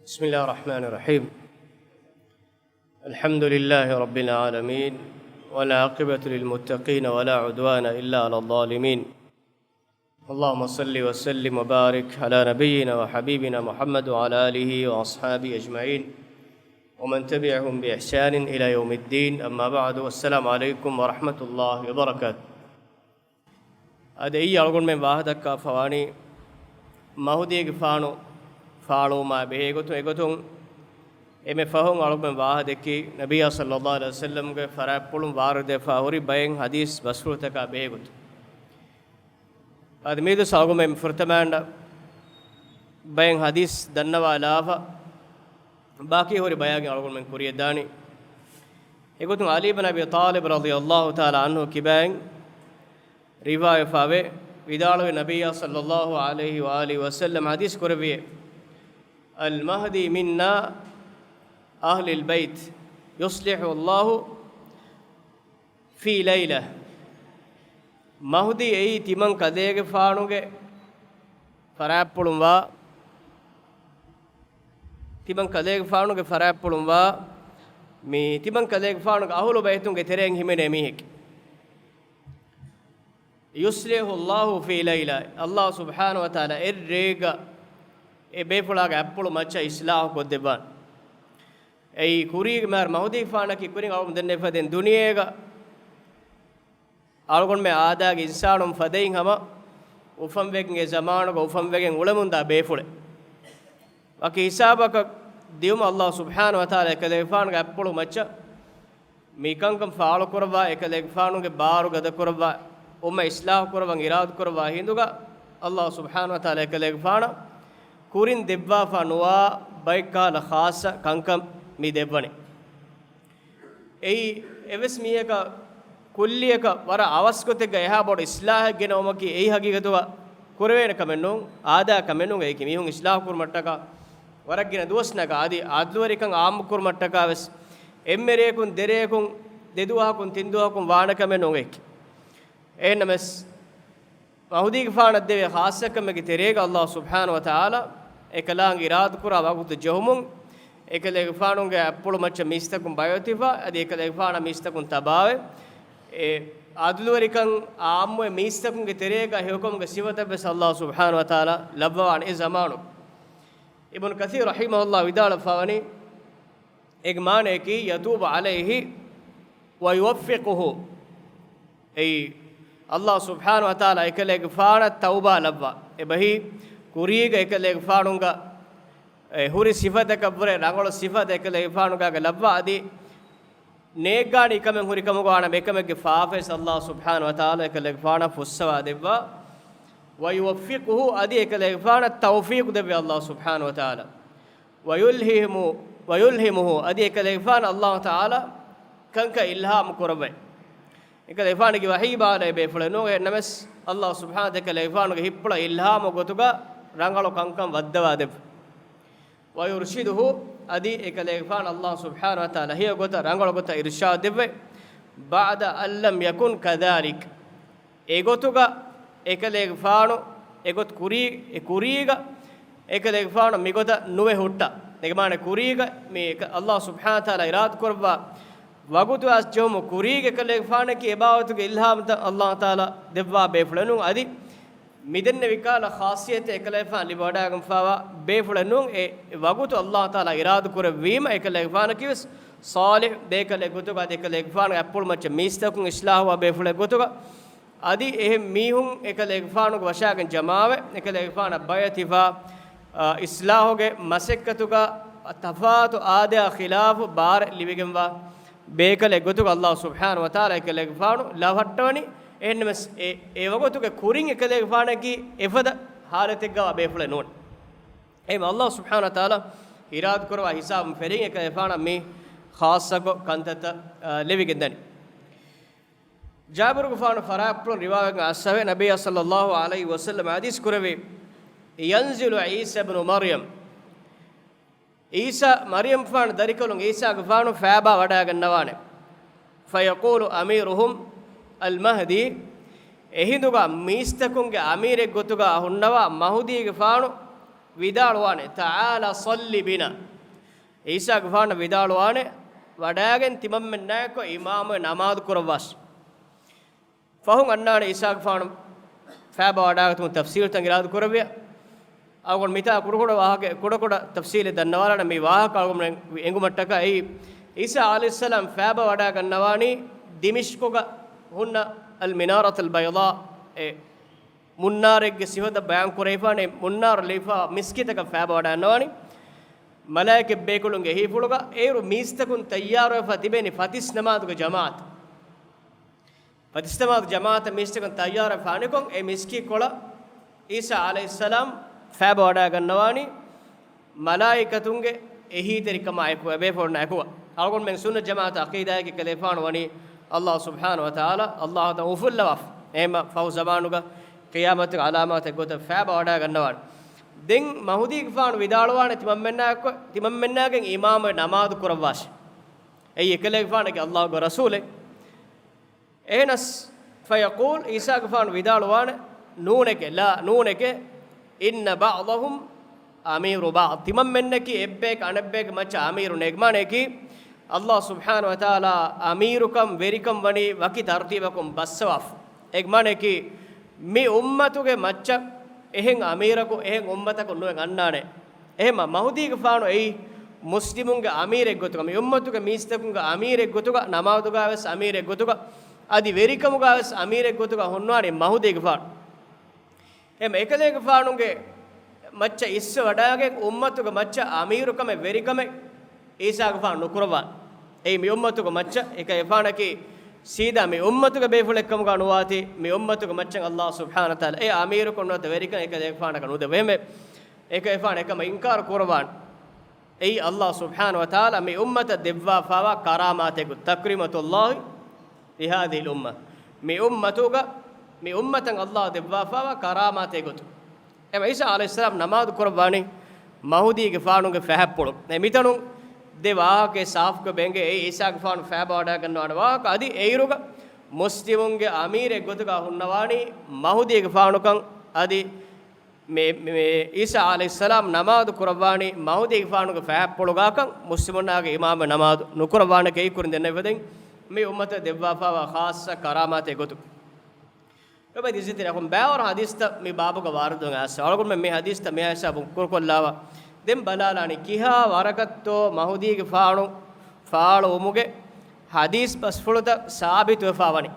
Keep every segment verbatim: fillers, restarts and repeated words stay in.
بسم الله الرحمن الرحيم. الحمد لله رب العالمين، والعاقبة للمتقين، ولا عدوان إلا على الظالمين. اللهم صل وسلم وبارك على نبينا وحبيبنا محمد وعلى آله وأصحابه أجمعين، ومن تبعهم بإحسان إلى يوم الدين. أما بعد، والسلام عليكم ورحمة الله وبركاته. އަދި އެއީ އަޅުގަނޑުމެން ވާހަކަދައްކާފަވާނީ މަހުދީގެފާނު ފާޅުވުމާ ބެހޭގޮތުން. އެގޮތުން އެންމެ ފަހުން އަޅުގަނޑުމެން ވާހަކަދެއްކީ ނަބިއްޔާ ޞައްލައްލާހު ޢަލައިހި ވަސައްލަމްގެ ފަރާތްޕުޅުން ވާރިދުވެފާ ހުރި ބައެއް ޙަދީޘް ބަސްފުޅުތަކާ ބެހޭގޮތުން. އަދި މިއަދު އަޅުގަނޑުމެން ފުރަތަމައަށް ބައެއް ޙަދީޘް ދަންނަވާލާފަ، ބާކީ ހުރި ބަޔާން އަޅުގަނޑުމެން ކުރިޔަށްދާނީ. އެގޮތުން ޢަލީ ބިން އަބީ ޠާލިބް ރަޟިޔައްލާހު ތަޢާލާ ޢަންހު ކިބައިން ރިވާޔަތްވެފަވޭ، ވިދާޅުވި ނަބިއްޔާ ޞައްލައްލާހު ޢަލައިހި ވައާލިހި ވަސައްލަމް ޙަދީޘް ކުރެއްވިއޭ، المهدي من آل البيت يصلحه الله في ليلة. މަހުދީ އެއީ ތިމަން ކަލޭގެފާނުގެ ފަރާތްޕުޅުންވާ، ތިމަން ކަލޭގެފާނުގެ ފަރާތްޕުޅުންވާ، މި ތިމަން ކަލޭގެފާނުގެ އަހުލު ބައިތުންގެ ތެރެއިން ހިމެނޭ މީހެކޭ. يصلحه الله في ليلة. ﷲ ސުބްޙާނަހު ވަތަޢާލާ އެއްރޭގަ އެ ބޭފުޅާގެ އަތްޕުޅު މައްޗަށް އިޞްލާޙު ކޮށްދެއްވާނެ. އެއީ ކުރީގެ މިހާރު މަހުދީފާނަކީ ކުރިން އަޅުގަނޑު ދެންނެވިފަދައިން ދުނިޔޭގަ އަޅުގަނޑުމެ އާދައިގެ އިންސާނުން ފަދައިން ހަމަ އުފަންވެގެން އެ ޒަމާނުގަ އުފަންވެގެން އުޅެމުންދާ ބޭފުޅެއް. ވަކި ހިސާބަކަށް ދިޔުމަށް ﷲ ސުބްޙާނަހު ވަތަޢާލާ އެކަލޭގެފާނުގެ އަތްޕުޅު މައްޗަށް މި ކަންކަން ފާޅުކުރައްވާ، އެކަލޭގެފާނުގެ ބާރު ގަދަކުރައްވާ، އުއްމަ އިޞްލާޙު ކުރައްވަން އިރާދަކުރައްވާ ހިނދުގަ، ﷲ ސުބްޙާނަހު ވަތަޢާލާ އެކަލޭގެފާނަށް ކުރިން ދެއްވާފަ ނުވާ ބައެއްކަހަލަ ޚާއްޞަ ކަންކަން މި ދެއްވަނީ. އެއީ އެއްވެސް މީހަކަށް ކުއްލިއަކަށް ވަރަށް އަވަސް ގޮތެއްގަ އެހާ ބޮޑު އިޞްލާޙެއް ގެނައުމަކީ އެއީ ހަގީގަތުގަ ކުރެވޭނެ ކަމެއް ނޫން، އާދައިގެ ކަމެއް ނޫން. އެއީކީ މީހުން އިޞްލާޙު ކުރުމަށްޓަކާ ވަރަށް ގިނަ ދުވަސް ނަގާ، އަދި ޢަދްލުވެރިކަން ޢާއްމު ކުރުމަށްޓަކާ ވެސް އެންމެ ރެޔަކުން ދެ ރެޔަކުން ދެ ދުވަހަކުން ތިން ދުވަހަކުން ވާނެ ކަމެއް ނޫން އެއީކީ. އެހެންނަމަވެސް، މަހުދީގެފާނަށް ދެވޭ ޚާއްޞަ ކަމެއްގެ ތެރޭގަ ﷲ ސުބްޙާނަހު ވަތަޢާލާ އެކަލާނގެ އިރާދަކުރާ ވަގުތު ޖެހުމުން، އެކަލޭގެފާނުގެ އަތްޕުޅު މައްޗަށް މީސްތަކުން ބައިވެތިފަ، އަދި އެކަލޭގެފާނަށް މީސްތަކުން ތަބާވެ، އެ ޢަދުލުވެރިކަން ޢާއްމުވެ މީސްތަކުންގެ ތެރޭގަ ހެޔޮކަމުގެ ސިފަތައްވެސް ﷲ ސުބްޙާނަހު ވަތަޢާލާ ލައްވަވާނެ އެ ޒަމާނު. އިބްނު ކަޘީރު ރަޙިމަހުﷲ ވިދާޅުވެފަވަނީ، އޭގެ މާނައަކީ، يتوب عليه ويوفقه. އެއީ، ﷲ ސުބްޙާނަހު ވަތަޢާލާ އެކަލޭގެފާނަށް ތައުބާ ލައްވާ. އެބަހީ، ކުރީގަ އެކަލޭގެފާނުގަ އެ ހުރި ސިފަތަކަށްވުރެ ރަނގަޅު ސިފަތައް އެކަލޭގެފާނުގާގަ ލައްވާ އަދި ނޭއްގާނީ ކަމެއް ހުރި ކަމުގަ ވާނަމަ އެކަމެއްގެ ފާފަވެސް ﷲ ސުބްޙާނަހު ވަތަޢާލާ އެކަލޭގެފާނަށް ފުއްސަވާ ދެއްވާ. ويوفقه، އަދި އެކަލޭގެފާނަށް ތައުފީޤު ދެއްވޭ ﷲ ސުބްޙާނަހު ވަތަޢާލާ. ويلهم، ويلهمه، އަދި އެކަލޭގެފާނަށް ﷲ ތަޢާލާ ކަންކަން އިލްހާމު ކުރައްވައި. އެކަލޭގެފާނުގެ ވަޙީ ބާލައި ބޭފުޅެއް ނޫން. އެހެންނަމަވެސް، ﷲ ސުބްޙާނަހު ވަތަޢާލާ އެކަލޭގެފާނުގެ ހިތްޕުޅަށް އިލްހާމު ގޮތުގަ ރަނގަޅު ކަންކަން ވައްދަވާ ދެއްވި. ويرشده، އަދި އެކަލޭގެފާނަށް ﷲ ސުބްޙާނަހު ވަތަޢާލާ ހެޔޮ ގޮތަށް ރަނގަޅު ގޮތަށް އިރުޝާދު ދެއްވައި. بعد أن لم يكن كذلك، އެގޮތުގަ އެކަލޭގެފާނު އެގޮތު ކުރީ، އެ ކުރީގަ އެކަލޭގެފާނު މިގޮތަށް ނުވެ ހުއްޓާ. އޭގެ މާނަ ކުރީގަ މި އެކަ-، ﷲ ސުބްޙާނަހު ވަތަޢާލާ އިރާދަކުރައްވާ ވަގުތު އައިސް ޖެހުމު ކުރީގެ އެކަލޭގެފާނަކީ އެބާވަތުގެ އިލްހާމުތައް ﷲ ތަޢާލާ ދެއްވާ ބޭފުޅެއް ނޫން. އަދި މިދެންނެވި ކަހަލަ ޚާއްޞިއްޔަތެއް އެކަލޭގެފާނު ލިބިވަޑައިގެންފާވާ ބޭފުޅެއް ނޫން. އެ ވަގުތު ﷲ ތަޢާލާ އިރާދަކުރެއްވީމަ އެކަލޭގެފާނަކީވެސް ޞާލިޙު ބޭކަލެއް ގޮތުގަ އަދި އެކަލޭގެފާނުގެ އަތްޕުޅު މައްޗަށް މީސްތަކުން އިޞްލާޙުވާ ބޭފުޅެއް ގޮތުގަ އަދި އެހެން މީހުން އެކަލޭގެފާނުގެ ވަށާގެން ޖަމާވެ، އެކަލޭގެފާނަށް ބައިވެތިފާ، އަ، އިޞްލާޙުގެ މަސައްކަތުގަ ތަފާތު އާދަޔާ ޚިލާފު ބާރެއް ލިބިގެންވާ ބޭކަލެއް ގޮތުގަ ﷲ ސުބްޙާނަހު ވަތަޢާލާ އެކަލޭގެފާނު ލަވައްޓަވަނީ. އެހެންނަމަވެސް އެ، އެ ވަގުތުގެ ކުރިން އެކަލޭގެފާނަކީ އެފަދަ ޙާލަތެއްގަވާ ބޭފުޅެއް ނޫން. އެހެން ﷲ ސުބްޙާނަހު ވަތަޢާލާ އިރާދަކުރައްވާ ހިސާބުން ފެރިން އެކަލޭގެފާނަށް މި ޚާއްޞަކޮށް ކަންތައްތައް، އަ، ލިބިގެންދަނީ. ޖާބިރުގެފާނު ފަރާތްޕުޅުން ރިވާވެގެން އައްސަވެ، ނަބިއްޔާ ޞައްލައްލާހު ޢަލައިހި ވަސައްލަމަ ޙަދީޘް ކުރެއްވި، ينزل عيسى ابن مريم، ޢީސާ، މަރްޔަމްފާނު ދަރިކަލުން ޢީސާގެފާނު ފައިބާ ވަޑައިގަންނަވާނެ. فيقول أميرهم المهدي، އެހިނދުގަ މީސްތަކުންގެ އަމީރެއް ގޮތުގަ ހުންނަވާ މަހުދީގެފާނު ވިދާޅުވާނެ، تعال صل بنا. ޢީސާގެފާނަށް ވިދާޅުވާނެ، ވަޑާގެން ތިމަންމެންނާއެކު އިމާމުވެ ނަމާދު ކުރައްވާށި. ފަހުން އަންނާނެ ޢީސާގެފާނު ފާބަ ވަޑާގަތުމުގެ ތަފްސީލުތައް އިރާދަ ކުރެއްވިޔާ. އަޅުގަނޑު މިތާ ކުޑަކުޑަ ވާހަކަ، ކުޑަކުޑަ ތަފްސީލެއް ދަންނަވާލާނަން މި ވާހަކަ އަޅުގަނޑު އެނގުމަށްޓަކާ. އެއީ، ޢީސާ ޢަލައިހިއްސަލާމް ފާބަ ވަޑާގަންނަވާނީ ދިމިޝްޤުގަ ހުންނަ އަލް މިނާރަތުލް ބައިޟާ، އެ މުންނާރެއްގެ ސިފަތައް ބަޔާން ކުރެވިފާނެ، މުންނާރު ލިޔެފާ މިސްކިތަކަށް ފާބަ ވަޑާންނަވާނީ. މަލާއިކަ ބޭކަލުންގެ އެހީފުޅުގަ އޭރު މީސްތަކުން ތައްޔާރުވެފަ ތިބެނީ ފަތިސް ނަމާދުގެ ޖަމާޢަތަށް. ފަތިސް ނަމާދު ޖަމާޢަތަށް މީސްތަކުން ތައްޔާރުވެފާނެކޮށް، އެ މިސްކިތްކޮޅަށް ޢީސާ ޢަލައިހިއްސަލާމް ފާބަ ވަޑާގަންނަވާނީ މަލާއިކަތުންގެ އެހީތެރިކަމާއެކު، ބޭފުޅުންނާއެކު. އަޅުގަނޑުމެން ސުންނަތް ޖަމާޢަތަށް ޢަޤީދާއަކީ ކަލޭފާނު ވަނީ ﷲ ސުބްޙާނަހޫ ވަތަޢާލާ، ﷲ ތަޢާލާ އުފުއްލަވާފަ. އެހެންމަ ފަހު ޒަމާނުގަ ޤިޔާމަތުގެ ޢަލާމާތެއް ގޮތަށް ފާބަ ވަޑާގަންނަވާނެ. ދެން މަހުދީގެފާނު ވިދާޅުވާނެ ތިމަންމެންނާއެކު، ތިމަންމެންނާގެން އިމާމުވެ ނަމާދު ކުރައްވާށި. އެއީ އެކަލޭގެފާނަކީ ﷲގެ ރަސޫލެއް. އެހެނަސް، فيقول، ޢީސާގެފާނު ވިދާޅުވާނެ، ނޫނެކެ، لا، ނޫނެކެ، إن بعضهم أمير بعض. ތިމަންމެންނަކީ އެއްބަޔަކު އަނެއްބަޔަކު މައްޗަށް އަމީރުން. އޭގެ މާނައަކީ، ﷲ ސުބްޙާނަހޫ ވަތަޢާލާ އަމީރުކަން ވެރިކަން ވަނީ ވަކި ތަރުތީބަކުން ބައްސަވާފަ. އޭގެ މާނައަކީ، މި އުއްމަތުގެ މައްޗަށް އެހެން އަމީރަކު އެހެން އުއްމަތަކުން ނުވެ އަންނާނެ. އެހެންމަ މަހުދީގެފާނު އެއީ މުސްލިމުންގެ އަމީރެއްގޮތުގަ، މި އުއްމަތުގެ މީސްތަކުންގެ އަމީރެއްގޮތުގަ، ނަމާދުގަވެސް އަމީރެއްގޮތުގަ، އަދި ވެރިކަމުގަވެސް އަމީރެއްގޮތުގަ ހުންނާނީ މަހުދީގެފާނު. އެހެންމަ އެކަލޭގެފާނުގެ މައްޗަށް އިސްވެ ވަޑާގެން އުއްމަތުގެ މައްޗަށް އަމީރުކަމެއް ވެރިކަމެއް ޢީސާގެފާނު ނުކުރައްވާނެ. އެއީ މި އުއްމަތުގެ މައްޗަށް އެކަލޭގެފާނަކީ ސީދާ މި އުއްމަތުގެ ބޭފުޅެއްކަމުގަ ނުވާތީ، މި އުއްމަތުގެ މައްޗަށް ﷲ ސުބްޙާނަހޫ ވަތަޢާލާ އެ އަމީރުކަން ނުވަތަ ވެރިކަން އެކަލޭގެފާނަކަށް ނުދެއްވާ. އެހެންމެ އެކަލޭގެފާނު އެކަމަށް އިންކާރު ކުރައްވާނެ. އެއީ ﷲ ސުބްޙާނަހޫ ވަތަޢާލާ މި އުއްމަތަށް ދެއްވާފައިވާ ކަރާމާތެއްގެ، تكريمة الله لهذه الأمة. މި އުއްމަތުގަ، މި އުއްމަތަށް ﷲ ދެއްވާފައިވާ ކަރާމާތެއް ގޮތުން. އެހެންމަ ޢީސާ ޢަލައިހިއްސަލާމް ނަމާދު ކުރައްވާނީ މަހުދީގެފާނުގެ ފަހަތްޕުޅު. އެ މިތަނުން ދެ ވާހަކައެއް ސާފުކޮށް ބެނގޭ. އެއީ ޢީސާގެފާނު ފާބަ ވަޑާގަންނަވާނެ ވާހަކަ. އަދި އެއިރުގަ މުސްލިމުންގެ އަމީރެއް ގޮތުގަ ހުންނަވާނީ މަހުދީގެފާނުކަން. އަދި މި، މި، މި ޢީސާ ޢަލައިހިއްސަލާމް ނަމާދު ކުރައްވާނީ މަހުދީގެފާނުގެ ފަހަތްޕުޅުގަކަށް، މުސްލިމުންނާގެ އިމާމު ނަމާދު ނުކުރައްވާނެކަން އެއީ ކުރިން ދެންނެވި ފަދައިން މި އުއްމަތަށް ދެއްވާފައިވާ ޚާއްޞަ ކަރާމާތެއް ގޮތުން. އެބަ ދިސިތި ރަކުން ބައިވަރު ޙަދީޘްތައް މި ބާބުގަ ވާރިދުވެގެން އައިސް. އަޅުގަނޑުމެން މި ޙަދީޘްތައް މި ހިސާބުން ކުރުކޮށްލާފަ. ދެން ބަލާލާނީ ކިހާ ވަރަކަށްތޯ މަހުދީގެފާނު ފާޅުވުމުގެ ޙަދީޘް ބަސްފުޅުތައް ސާބިތުވެފަ ވަނީ.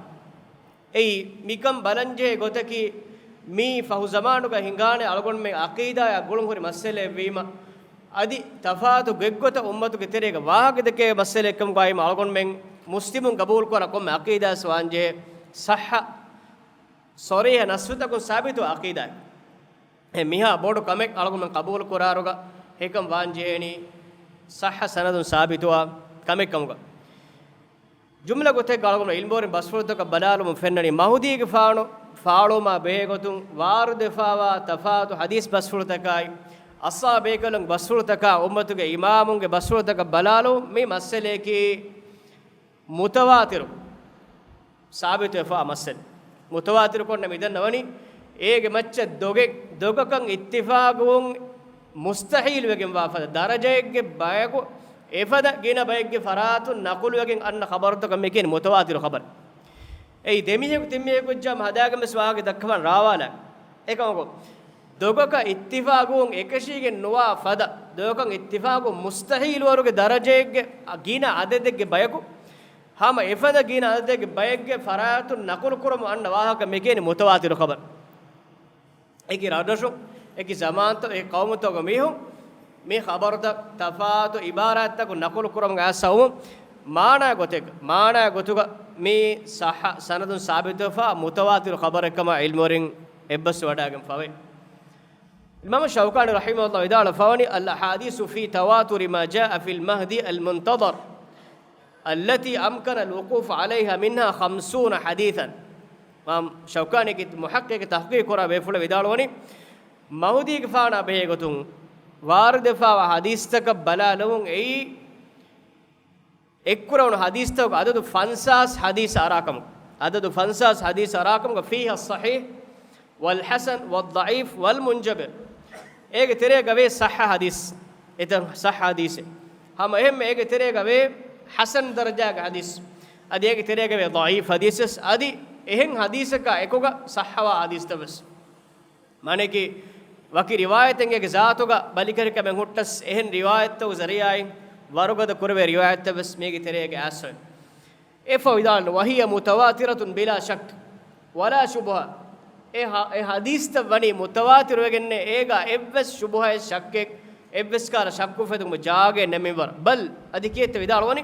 އެއީ، މިކަން ބަލަންޖެހޭ ގޮތަކީ، މީ ފަހު ޒަމާނުގަ ހިނގާނެ އަޅުގަނޑުމެން ޢަޤީދާޔާ ގުޅުންހުރި މައްސަލައެއްވީމަ، އަދި ތަފާތު ގޮތްގޮތަށް އުއްމަތުގެ ތެރޭގަ ވާހަކަދެކޭ މައްސަލައެއްކަމުގައިމަ އަޅުގަނޑުމެން މުސްލިމުން ގަބޫލުކުރާ ކޮންމެ ޢަޤީދާއެއް ވާންޖެހޭ، ޞައްޙަ، ޞަރީޙަ ނައްޞުތަކުން ސާބިތުވާ ޢަޤީދާއެއް. އެ މިހާ ބޮޑު ކަމެއް އަޅުގަނޑުމެން ޤަބޫލު ކުރާއިރުގަ އެކަން ވާންޖެހޭނީ ޞައްޙަ ސަނަދުން ސާބިތުވާ ކަމެއްކަމުގަ. ޖުމްލަ ގޮތެއްގަ އަޅުގަނޑު ޢިލްމުވެރިން ބަސްފުޅުތަކަށް ބަލާލުމުން ފެންނަނީ، މަހުދީގެފާނު ފާޅުވުމާ ބެހޭގޮތުން ވާރިދުވެފައިވާ ތަފާތު ޙަދީޘް ބަސްފުޅުތަކާއި، އަޞްޙާބު ބޭކަލުންގެ ބަސްފުޅުތަކާ، އުއްމަތުގެ އިމާމުންގެ ބަސްފުޅުތަކަށް ބަލާލުމުން މި މައްސަލަޔަކީ މުތަވާތިރު ސާބިތުވެފައިވާ މައްސަލަ. މުތަވާތިރު ކޮންނަ މިދަންނަވަނީ، އޭގެ މައްޗަށް ދޮގެއް، ދޮގަކަށް އިއްތިފާގުވުން މުސްތަޙީލުވެގެންވާ ފަދަ ދަރަޖައެއްގެ ބަޔަކު، އެފަދަ ގިނަ ބައެއްގެ ފަރާތުން ނަޤުލުވެގެން އަންނަ ޚަބަރުތަކަށް މި ކިޔަނީ މުތަވާތިރު ޚަބަރު. އެއީ ދެމީހަކު ތިންމީހަކު އެއްޖާމަ ހަދާގެން ވެސް ވާހަކަ ދައްކަވާން ރާވާލާ. އެކަމަކު، ދޮގަކަށް އިއްތިފާގުވުން އެކަށީގެން ނުވާ ފަދަ، ދޮގަކަށް އިއްތިފާގު މުސްތަޙީލުވަރުގެ ދަރަޖައެއްގެ ގިނަ އަދަދެއްގެ ބަޔަކު، ހަމަ އެފަދަ ގިނަ އަދަދެއްގެ ބައެއްގެ ފަރާތުން ނަޤުލު ކުރަމުން އަންނަ ވާހަކަ މި ކިޔަނީ މުތަވާތިރު ޚަބަރު. އެކި ރަށްރަށުން، އެކި ޒަމާންތައް، އެކި ޤައުމުތަކުގެ މީހުން މި ޚަބަރުތައް ތަފާތު ޢިބާރާތްތަކުން ނަޤުލު ކުރަމުން އައިސް އައުމުން މާނާ ގޮތެއް، މާނާ ގޮތުގަ މި ޞައްޙަ ސަނަދުން ސާބިތުވެފަ މުތަވާތިރު ޚަބަރެއްކަމަށް ޢިލްމުވެރިން އެއްބަސްވެވަޑާގެންފަވޭ. އިމާމު ޝައުކާނީ ރަޙިމަހުﷲ ވިދާޅުވެފަވަނީ، الأحاديث في تواتر ما جاء في المهدي المنتظر التي أمكن الوقوف عليها منها خمسون حديثا. އިމާމު ޝައުކާނީގެ މުޙައްޤިޤު ތަޙްޤީޤު ކުރާ ބޭފުޅުން ވިދާޅުވަނީ، މަހުދީގެފާނާ ބެހޭގޮތުން ވާރިދުވެފައިވާ ޙަދީޘްތަކަށް ބަލާލުމުން އެއީ، އެއްކުރެވުނު ޙަދީޘްތަކުގެ ޢަދަދު ފަންސާސް ޙަދީޘް އަރާކަމު، ޢަދަދު ފަންސާސް ޙަދީޘް އަރާކަމުގަ، فيها الصحيح والحسن والضعيف والمنجبر. އޭގެ ތެރޭގަ ވޭ ޞައްޙަ ޙަދީޘް، އެތައް ޞައްޙަ ޙަދީޘެއް. ހަމަ އެހެންމެ އޭގެ ތެރޭގަ ވޭ ޙަސަން ދަރަޖާގެ ޙަދީޘް. އަދި އޭގެ ތެރޭގަ ވޭ ޟަޢީފް ޙަދީޘެއް. އަދި އެހެން ޙަދީޘަކާ އެކުގަ ޞައްޙަވާ ޙަދީޘްތައް ވެސް. މާނައަކީ، ވަކި ރިވާޔަތެއްގެ ޒާތުގަ ބަލިކަށިކަމެއް ހުއްޓަސް، އެހެން ރިވާޔަތްތަކުގެ ޒަރީޢާއިން ވަރުގަދަ ކުރެވޭ ރިވާޔަތްތައް ވެސް މީގެ ތެރޭގަ އައިސްފަވޭ. އެއަށްފަހު ވިދާޅުވަނީ، وهي متواترة بلا شك ولا شبهة. އެ ޙަ-، އެ ޙަދީޘްތައް ވަނީ މުތަވާތިރުވެގެންނޭ، އޭގަ އެއްވެސް ޝުބުހައެއް، ޝައްކެއް، އެއްވެސް ކަހަލަ ޝައްކު އުފެދުމުގެ ޖާގައެއް ނެތް މިންވަރަށް. بل، އަދި ކިއެއްތަ ވިދާޅުވަނީ؟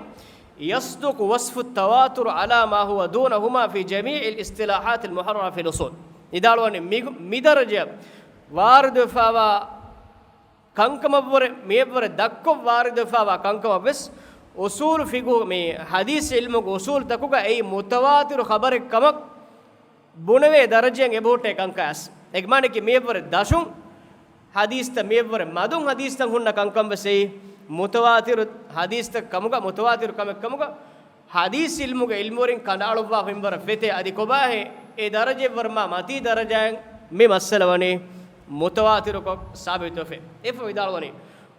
يصدق وصف التواتر على ما هو دونهما في جميع الاصطلاحات المحررة في الأصول. ވިދާޅުވަނީ މި، މި ދަރަޖައަށް ވާރިދުވެފައިވާ ކަންކަމަށްވުރެ، މިއަށްވުރެ ދަށްކޮށް ވާރިދުވެފައިވާ ކަންކަމަށް ވެސް އުޞޫލު ފިޤުހު، މި ޙަދީޘް ޢިލްމުގެ އުޞޫލުތަކުގަ އެއީ މުތަވާތިރު ޚަބަރެއް ކަމަށް ބުނެވޭ ދަރަޖައިން އެބަހުއްޓޭ ކަންކަން އައިސް. އޭގެ މާނައަކީ މިއަށްވުރެ ދަށުން ޙަދީޘްތައް، މިއަށްވުރެ މަދުން ޙަދީޘްތައް ހުންނަ ކަންކަން ވެސް އެއީ މުތަވާތިރު ޙަދީޘްތައް ކަމުގަ، މުތަވާތިރު ކަމެއް ކަމުގަ، ޙަދީޘް ޢިލްމުގެ ޢިލްމުވެރިން ކަނޑައަޅުއްވާފަ މިންވަރަށް ފެތޭ. އަދި ކޮބާހޭ އެ ދަރަޖައަށްވުރެ މާ މަތީ ދަރަޖައިން މި މައްސަލަ ވަނީ މުތަވާތިރުކޮށް ސާބިތުވެފަ. އެއަށްފަހު ވިދާޅުވަނީ،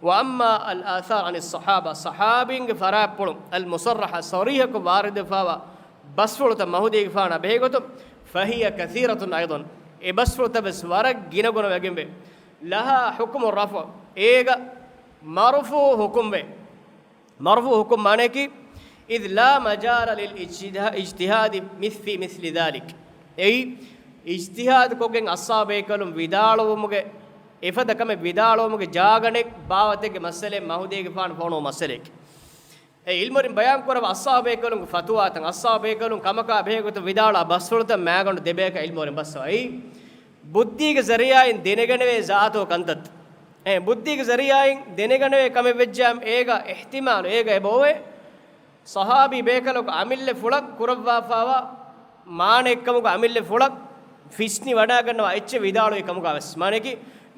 وأما الآثار عن الصحابة، ޞަޙާބީންގެ ފަރާތްޕުޅުން، المصرحة، ޞަރީޙަކޮށް ވާރިދުވެފައިވާ ބަސްފުޅުތައް މަހުދީގެފާނާ ބެހޭގޮތުން، فهي كثيرة أيضا، އެ ބަސްފުޅުތައް ވެސް ވަރަށް ގިނަގުނަވެގެންވޭ. لها حكم الرفع، އޭގަ މަރުފޫޢު ޙުކުމްވޭ. މަރުފޫޢު ޙުކުމް މާނައަކީ، إذ لا مجال للاجتهاد، اجتهاد مث-، في مثل ذلك. އެއީ، އިޖްތިހާދު ކޮށްގެން އަޞްޙާބު ބޭކަލުން ވިދާޅުވުމުގެ، އެފަދަ ކަމެއް ވިދާޅުވުމުގެ ޖާގަ ނެތް ބާވަތެއްގެ މައްސަލައެއް މަހުދީގެފާނު ފޮނުވު މައްސަލައެކޭ. އެ ޢިލްމުވެރިން ބަޔާން ކުރައްވާ އަޞްޙާބު ބޭކަލުންގެ ފަތުވާތައް، އަޞްޙާބު ބޭކަލުން ކަމަކާ ބެހޭގޮތުން ވިދާޅުވާ ބަސްފުޅުތައް މާގަނޑު ދެބަޔަކަށް ޢިލްމުވެރިން ބައްސަވައި، ބުއްދީގެ ޒަރީޢާއިން ދެނެގަނެވޭ ޒާތު ކަންތައްތައް. އެ ބުއްދީގެ ޒަރީޢާއިން ދެނެގަނެވޭ ކަމެއް ވެއްޖާމަ، އޭގަ އިޙްތިމާލު، އޭގަ އެބައޮވޭ ޞަޙާބީ ބޭކަލަކު އަމިއްލަ ފުޅަށް ކުރައްވާފައިވާ މާނައެއްކަމުގަ އަމިއްލަ ފުޅަށް ވިސްނިވަޑައިގަންނަވާ އެއްޗެއް ވިދާޅުވި ކަމުގަ ވެސް. މާނައަކީ،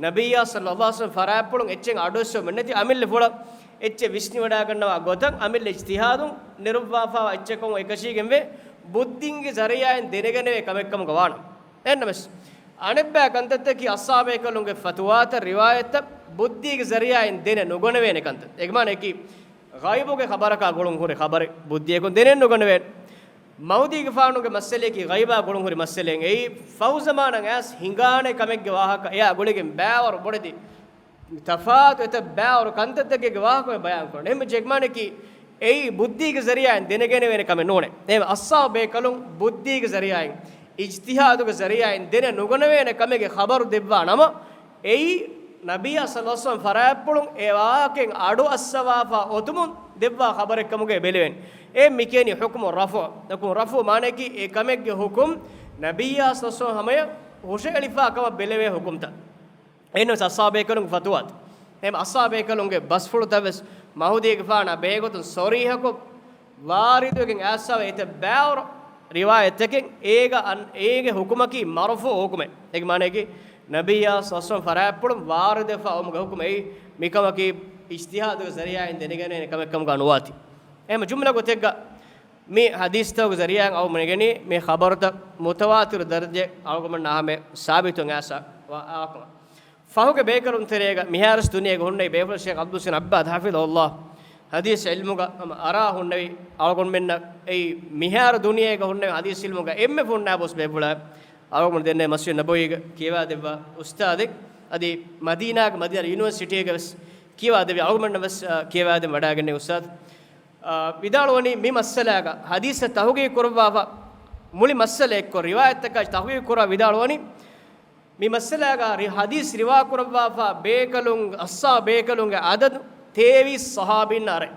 ނަބިއްޔާ ޞައްލައްލާހު ޢަލައިހި ވަސައްލަމް ފަރާތްޕުޅުން އެއްޗެއް އަޑުއެއްސުމެއް ނެތި އަމިއްލަ ފުޅަށް އެއްޗެއް ވިސްނިވަޑައިގަންނަވާ ގޮތަށް އަމިއްލަ އިޖްތިހާދުން ނެރުއްވާފައިވާ އެއްޗެއްކަމުގަ އެކަށީގެންވޭ، ބުއްދިންގެ ޒަރީޢާއިން ދެނެގަނެވޭ ކަމެއްކަމުގަ ވާނަމަ. އެހެންނަމަވެސް، އަނެއްބައި ކަންތައްތަކީ އަޞްޙާބު ބޭކަލުންގެ ފަތުވާތައް، ރިވާޔަތްތައް ބުއްދީގެ ޒަރީޢާއިން ދެނެ ނުގަނެވޭނެ ކަންތައް. އޭގެ މާނައަކީ، ޣައިބުގެ ޚަބަރަކާ ގުޅުން ހުރި ޚަބަރެއް ބުއްދިއަކުން ދެނެ ނުގަނެވޭނެ. މަހުދީގެފާނުގެ މައްސަލައަކީ ޣައިބާ ގުޅުން ހުރި މައްސަލައެއް. އެއީ ފަހު ޒަމާނަށް އައިސް ހިނގާނެ ކަމެއްގެ ވާހަކަ، އެއާ ގުޅިގެން ބައިވަރު ބޮޑެތި ތަފާތު އެތައް ބައިވަރު ކަންތައްތަކެއްގެ ވާހަކަ މި ބަޔާން ކުރަން. އެހެން އެގްމާނަކީ، އެއީ ބުއްދީގެ ޒަރީޢާއިން ދެނެގެނެވޭނެ ކަމެއް ނޫނޭ. އެހެން އަޞްޙާބު ބޭކަލުން ބުއްދީގެ ޒަރީޢާއިން، އިޖްތިހާދުގެ ޒަރީޢާއިން ދެނެ ނުގަނެވޭނެ ކަމެއްގެ ޚަބަރު ދެއްވާ ނަމަ، އެއީ ނަބިއްޔާ ޞައްލައްލާހު ޢަލައިހި ވަސައްލަމް ފަރާތްޕުޅުން އެ ވާހަކައިން އަޑު އައްސަވާފަ އޮތުމުން ދެއްވާ ޚަބަރެއްކަމުގައި ބެލެވޭނެ. އެ މިކިޔަނީ ޙުކުމު ރަފުޢު. ޙުކުމު ރަފުޢު މާނައަކީ އެ ކަމެއްގެ ޙުކުމް ނަބިއްޔާ ޞައްލައްލާހު ޢަލައިހި ވަސައްލަމް ހަމަޔަށް ހުށައެޅިފާ ކަމަށް ބެލެވޭ ޙުކުމްތައް. އެހެންނަމަވެސް އަޞްޙާބު ބޭކަލުންގެ ފަތުވާތައް، އެހެން އަޞްޙާބު ބޭކަލުންގެ ބަސްފުޅުތައް ވެސް މަހުދީގެފާނާ ބެހޭގޮތުން ޞަރީޙަކޮށް ވާރިދުވެގެން އައިސްފައިވާ އެތައް ބައިވަރު ރިވާޔަތްތަކެއް އޭގަ އަން-، އޭގެ ޙުކުމަކީ މަރުފޫޢު ޙުކުމެއް. އޭގެ މާނައަކީ، ނަބިއްޔާ ޞައްލައްލާހު ޢަލައިހި ވަސައްލަމް ފަރާތްޕުޅުން ވާރިދުވެފަ އޮވުމުގެ ޙުކުމް އެއީ މިކަމަކީ އިޖްތިހާދުގެ ޒަރީޢާއިން ދެނެގެނޭނެ ކަމެއްކަމުގަ ނުވާތީ. އެހެން ޖުމްލަ ގޮތެއްގަ މި ޙަދީޘްތަކުގެ ޒަރީޢާއިން އަޅުގަނޑު ނެގެނީ މި ޚަބަރުތައް މުތަވާތިރު ދަރަޖައަށް އަޅުގަނޑުމެންނާ ހަމަޔަށް ސާބިތުވެގެން އައިސްފަ ވާ ކަމަށް. ފަހުގެ ބޭކަލުން ތެރޭގަ މިހާރުވެސް ދުނިޔޭގަ ހުންނެވި ބޭފުޅު ޝޭޚް ޢަބްދުލްމުޙްސިން ޢައްބާދު ޙަފިޡަހުﷲ، ޙަދީޘް ޢިލްމުގަ ހަމަ އަރާ ހުންނެވި އަޅުގަނޑުމެންނަށް އެއީ މިހާރު ދުނިޔޭގަ ހުންނެވި ޙަދީޘް ޢިލްމުގަ އެންމެ ފުންނާ ބޮސް ބޭފުޅާ އަޅުގަނޑު ދެންނެވި މަސްޖިދު ނަބަވީގަ ކިޔަވާދެއްވާ އުސްތާޛެއް، އަދި މަދީނާގެ މަދީނާ ޔުނިވަރސިޓީގަ ވެސް ކިޔަވާދެއްވި އަޅުގަނޑަށް ވެސް، އާ، ކިޔަވާދޭން ވަޑައިގެންނެވި އުސްތާޛު، އާ، ވިދާޅުވަނީ މި މައްސަލާގަ ޙަދީޘްތައް ތަޙުޤީޤު ކުރައްވާފަ، މުޅި މައްސަލައެއްކޮށް ރިވާޔަތްތަކާ ތަޙުޤީޤު ކުރާ ވިދާޅުވަނީ، މި މައްސަލާގަ ރި-، ޙަދީޘް ރިވާ ކުރައްވާފަ ބޭކަލުން، އަޞްޙާބު ބޭކަލުންގެ ޢަދަދު ތޭވީސް ޞަޙާބީންނަށް އަރައި.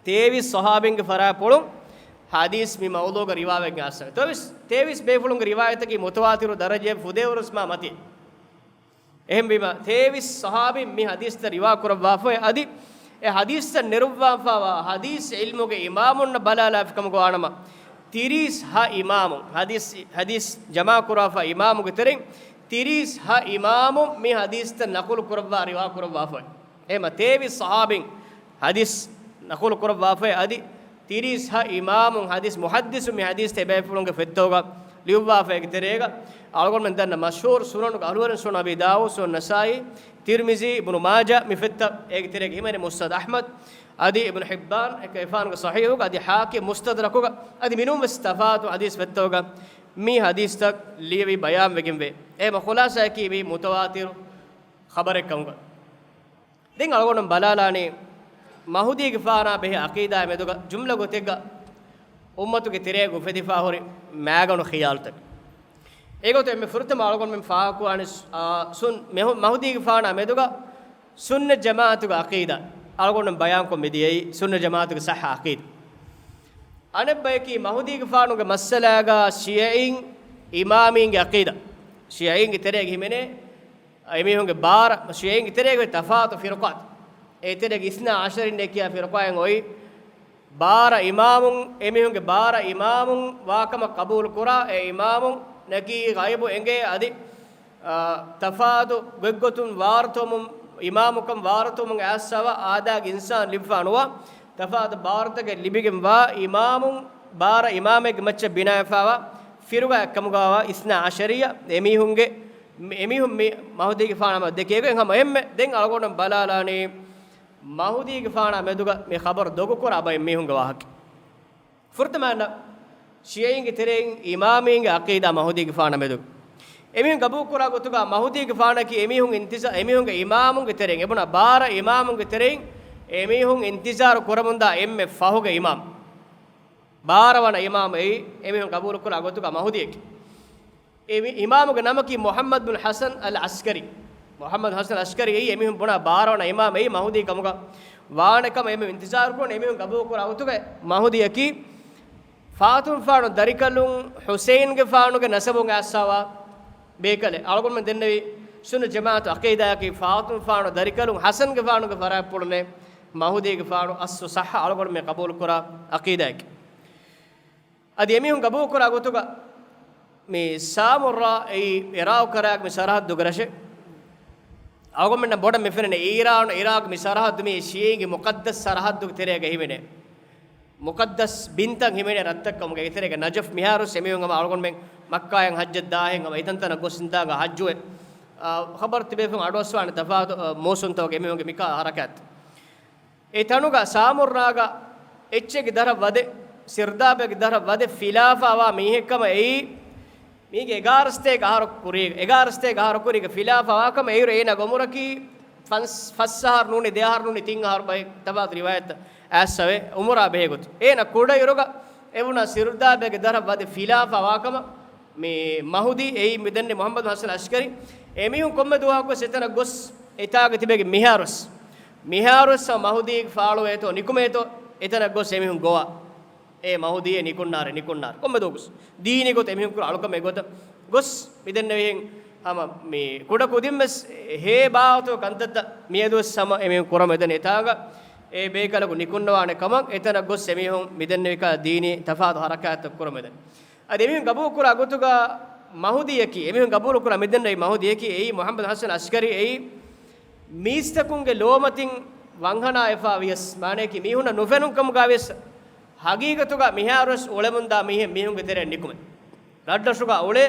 ތޭވީސް ޞަޙާބީންގެ ފަރާތްޕުޅުން ޙަދީޘް މި މައުޟޫޢުގަ ރިވާވެގެން އައިސްފަ. ތޭވީސް، ތޭވީސް ބޭފުޅުންގެ ރިވާޔަތަކީ މުތަވާތިރު ދަރަޖައަށް ފުދޭވަރުވެސް މާ މަތި. އެހެންވީމަ، ތޭވީސް ޞަޙާބީން މި ޙަދީޘްތައް ރިވާ ކުރައްވާފައި، އަދި އެ ޙަދީޘްތައް ނެރުއްވާފައިވާ ޙަދީޘް ޢިލްމުގެ އިމާމުންނަށް ބަލާލާފި ކަމުގަ ވާނަމަ، ތިރީސް ހަ އިމާމުން، ޙަދީޘް، ޙަދީޘް ޖަމާ ކުރާފަ އިމާމުގެ ތެރެއިން، ތިރީސް ހަ އިމާމުން މި ޙަދީޘްތައް ނަޤުލު ކުރައްވާ ރިވާ ކުރައްވާފައި. އެހެންމަ ތޭވީސް ޞަޙާބީން ޙަދީޘް ނަޤުލު ކުރައްވާފައި، އަދި ތިރީސް ހަ އިމާމުން ޙަދީޘް މުޙައްދިޘުން މި ޙަދީޘްތައް އެބޭފުޅުންގެ ފޮތްތަކުގަ ލިޔުއްވާފަ. އޭގެ ތެރޭގަ އަޅުގަނޑުމެން ދަންނަ މަޝްހޫރު ސުނަނުގެ އަހުލުވެރިން ސުނަން އަބީ ދާވޫދު، ސުނަން ނަސާއީ، ތިރްމިޒީ، އިބްނު މާޖާ، މި ފޮތްތައް އޭގެ ތެރޭގަ ހިމެނޭ. މުސްނަދު އަޙްމަދު، އަދި އިބްނު ޙިއްބާން އެކަ އެފާނުގެ ޞަޙީޙުގަ، އަދި ޙާކިމް މުސްތަދްރަކުގަ، އަދި މިނޫން ވެސް ތަފާތު ޙަދީޘް ފޮތްތަކުގަ މި ޙަދީޘްތައް ލިޔެވި ބަޔާންވެގެންވޭ. އެހެންމަ ޚުލާޞާއަކީ މި މުތަވާތިރު ޚަބަރެއް ކަމުގަ. ދެން އަޅުގަނޑު ބަލާލާނީ، މަހުދީގެފާނާ ބެހޭ ޢަޤީދާއާ މެދުގަ ޖުމްލަ ގޮތެއްގަ އުއްމަތުގެ ތެރޭގަ އުފެދިފާ ހުރި މައިގަނޑު ޚިޔާލުތަކެއް. އެގޮތުން އެންމެ ފުރަތަމަ އަޅުގަނޑުމެން ފާހަގަކުރާނީ، އާ، ސުން-، މެހު-، މަހުދީގެފާނާ މެދުގަ ސުންނަތް ޖަމާޢަތުގެ ޢަޤީދާ. އަޅުގަނޑުމެން ބަޔާންކޮށް މިދިޔައީ ސުންނަތް ޖަމާޢަތުގެ ޞައްޙަ ޢަޤީދާ. އަނެއްބަޔަކީ މަހުދީގެފާނުގެ މައްސަލާގަ ޝިޔަޢީން އިމާމީންގެ ޢަޤީދާ. ޝިޔަޢީންގެ ތެރޭގަ ހިމެނޭ އެމީހުންގެ ބާރަ، ޝިޔަޢީންގެ ތެރޭގަ ތަފާތު ފިރުޤާތައް. އޭ ތެރޭގަ އިސްނާ ޢަޝަރީންނޭ ކިޔާ ފިރުޤާއެއް އޮތް. ބާރަ އިމާމުން، އެމީހުންގެ ބާރަ އިމާމުން ވާކަމަށް ޤަބޫލުކުރާ، އެ އިމާމުންނަކީ ޣައިބު އެނގޭ އަދި، އާ، ތަފާތު ގޮތްގޮތުން ވާރުތުވަމުން، އިމާމުކަން ވާރުތުވަމުން އައިސްފަވާ އާދައިގެ އިންސާނު ލިބިފާ ނުވާ، ތަފާތު ބާރުތަކެއް ލިބިގެންވާ އިމާމުން، ބާރަ އިމާމެއްގެ މައްޗަށް ބިނާވެފާވާ ފިރުޤާއެއް ކަމުގައިވާ އިސްނާ ޢަޝަރިއްޔާ، އެމީހުންގެ، އެމީހުން މި މަހުދީގެފާނާ ދެކޭގޮތް ހަމަ އެންމެ. ދެން އަޅުގަނޑު ބަލާލާނީ، މަހުދީގެފާނާ މެދުގަ މި ޚަބަރު ދޮގުކުރާ ބައެއް މީހުންގެ ވާހަކަ. ފުރަތަމަ ޝިޔަޢީންގެ ތެރެއިން އިމާމީންގެ ޢަޤީދާ މަހުދީގެފާނާ މެދު. އެމީހުން ޤަބޫލުކުރާ ގޮތުގަ މަހުދީގެފާނަކީ އެމީހުން އިންތިޒާ-، އެމީހުންގެ އިމާމުންގެ ތެރެއިން، އެބުނާ ބާރަ އިމާމުންގެ ތެރެއިން އެމީހުން އިންތިޒާރު ކުރަމުންދާ އެންމެ ފަހުގެ އިމާމު. ބާރަ ވަނަ އިމާމު އެއީ އެމީހުން ޤަބޫލުކުރާ ގޮތުގަ މަހުދީއަކީ. އެ މި-، އިމާމުގެ ނަމަކީ މުޙައްމަދު ބިން ޙަސަން އަލް ޢަސްކަރީ. މުޙައްމަދު ޙަސަން ޢަސްކަރީ އެއީ އެމީހުން ބުނާ ބާރަ ވަނަ އިމާމު އެއީ މަހުދީ ކަމުގަ ވާނެ ކަމަށް އެމީހުން އިންތިޒާރު ކުރަން. އެމީހުން ޤަބޫލު ކުރާ ގޮތުގަ މަހުދީއަކީ ފާޠިމާގެފާނު ދަރިކަލުން ޙުސައިންގެފާނުގެ ނަސަބުން އައިސްފަވާ ބޭކަލެއް. އަޅުގަނޑުމެން ދެންނެވި ސުންނަތް ޖަމާޢަތު ޢަޤީދާއަކީ ފާޠިމާގެފާނު ދަރިކަލުން ޙަސަންގެފާނުގެ ފަރާތްޕުޅުންނޭ މަހުދީގެފާނު އަސްލު ޞައްޙަ އަޅުގަނޑުމެން ޤަބޫލުކުރާ ޢަޤީދާއަކީ. އަދި އެމީހުން ޤަބޫލުކުރާ ގޮތުގަ މި ސާމުއްރާ އެއީ ޢިރާޤު ކަރާގެ މި ސަރަޙައްދުގެ ރަށެއް. އަޅުގަނޑުމެންނަށް ބޮޑަށް މި ފެންނަނީ އީރާނު ޢިރާޤު މި ސަރަޙައްދު މި ޝިޔަޢީންގެ މުޤައްދަސް ސަރަޙައްދުގެ ތެރޭގަ ހިމެނޭ. މުޤައްދަސް ބިންތައް ހިމެނޭ ރަށްތައް ކަމުގަ އޭގެ ތެރޭގަ ނަޖަފް މިހާރުވެސް އެމީހުން ހަމަ އަޅުގަނޑުމެން މައްކާޔަށް ޙައްޖަށް ދާހެން ހަމަ އެތަންތަނަށް ގޮސް އިންދާގަ ޙައްޖުވެ، އާ، ޚަބަރު ތިބޭފުން އަޑުއައްސަވާނެ ތަފާތު، އާ، މޫސުންތަކުގެ އެމީހުންގެ މިކާ ޙަރަކާތް. އެ ތަނުގަ ސާމުއްރާގަ އެއްޗެއްގެ ދަރަށް ވަދެ، ސިރްދާބެއްގެ ދަރަށް ވަދެ ފިލާފާވާ މީހެއްކަމަށް އެއީ، މީގެ އެގާރަ ސަތޭކަ އަހަރު ކުރީގަ، އެގާރަ ސަތޭކަ އަހަރު ކުރީގަ ފިލާފާވާކަމަށް އެއިރު އޭނާ އުމުރަކީ ފަންސް، ފަސް އަހަރު ނޫނީ، ދެ އަހަރު ނޫނީ، ތިން އަހަރު ބައެއް ތަފާތު ރިވާޔަތްތައް އައިސްފަވޭ އުމުރާ ބެހޭ ގޮތު. އޭނާ ކުޑައިރުގަ އެވުނާ ސިރްދާބެއްގެ ދަރަށް ވަދެ ފިލާފާވާކަމަށް މި މަހުދީ އެއީ މި ދެންނެވި މުޙައްމަދު ޙަސަން ޢަސްކަރީ އެމީހުން ކޮންމެ ދުވަހަކުވެސް އެތަނަށް ގޮސް އެތާގަ ތިބެގެން މިހާރުވެސް، މިހާރުވެސް ހަމަ މަހުދީގެ ފާޅުވޭތޯ ނިކުމޭތޯ އެތަނަށް ގޮސް އެމީހުން ގޮވާ. އޭ މަހުދީއޭ ނިކުންނާރޭ، ނިކުންނާރޭ. ކޮންމެ ދުވަހަކުވެސް ދީނީ ގޮތަށް އެމީހުން ކުރާ އަޅުކަމެއް ގޮތަށް ގޮސް މި ދެންނެވިހެން ހަމަ މި ކުޑަކުދިންވެސް ހޭ ބާވަތޯ ކަންތައްތައް މިއަދުވެސް ހަމަ އެމީހުން ކުރަމެދެން އެތާގަ އެ ބޭކަލަކު ނިކުންނަވާނެ ކަމަށް އެތަނަށް ގޮސް އެމީހުން މި ދެންނެވިކާ ދީނީ ތަފާތު ހަރަކާތްތައް ކުރަމެދެން. އަދި އެމީހުން ގަބޫލުކުރާ ގޮތުގަ މަހުދީއަކީ، އެމީހުން ގަބޫލުކުރާ މިދެންނެވި މަހުދީއަކީ އެއީ މުޙައްމަދު ޙަސަން ޢަސްކަރީ އެއީ މީސްތަކުންގެ ލޯމަތިން ވަންހަނާވެފާ ވިޔަސް، މާނަޔަކީ މީހުންނަށް ނުފެނުން ކަމުގަ ވިޔަސް، ހަގީގަތުގަ މިހާރުވެސް އުޅެމުންދާ މީހެއް މީހުންގެ ތެރެއިން ނިކުމެ. ރަށްރަށުގަ އުޅޭ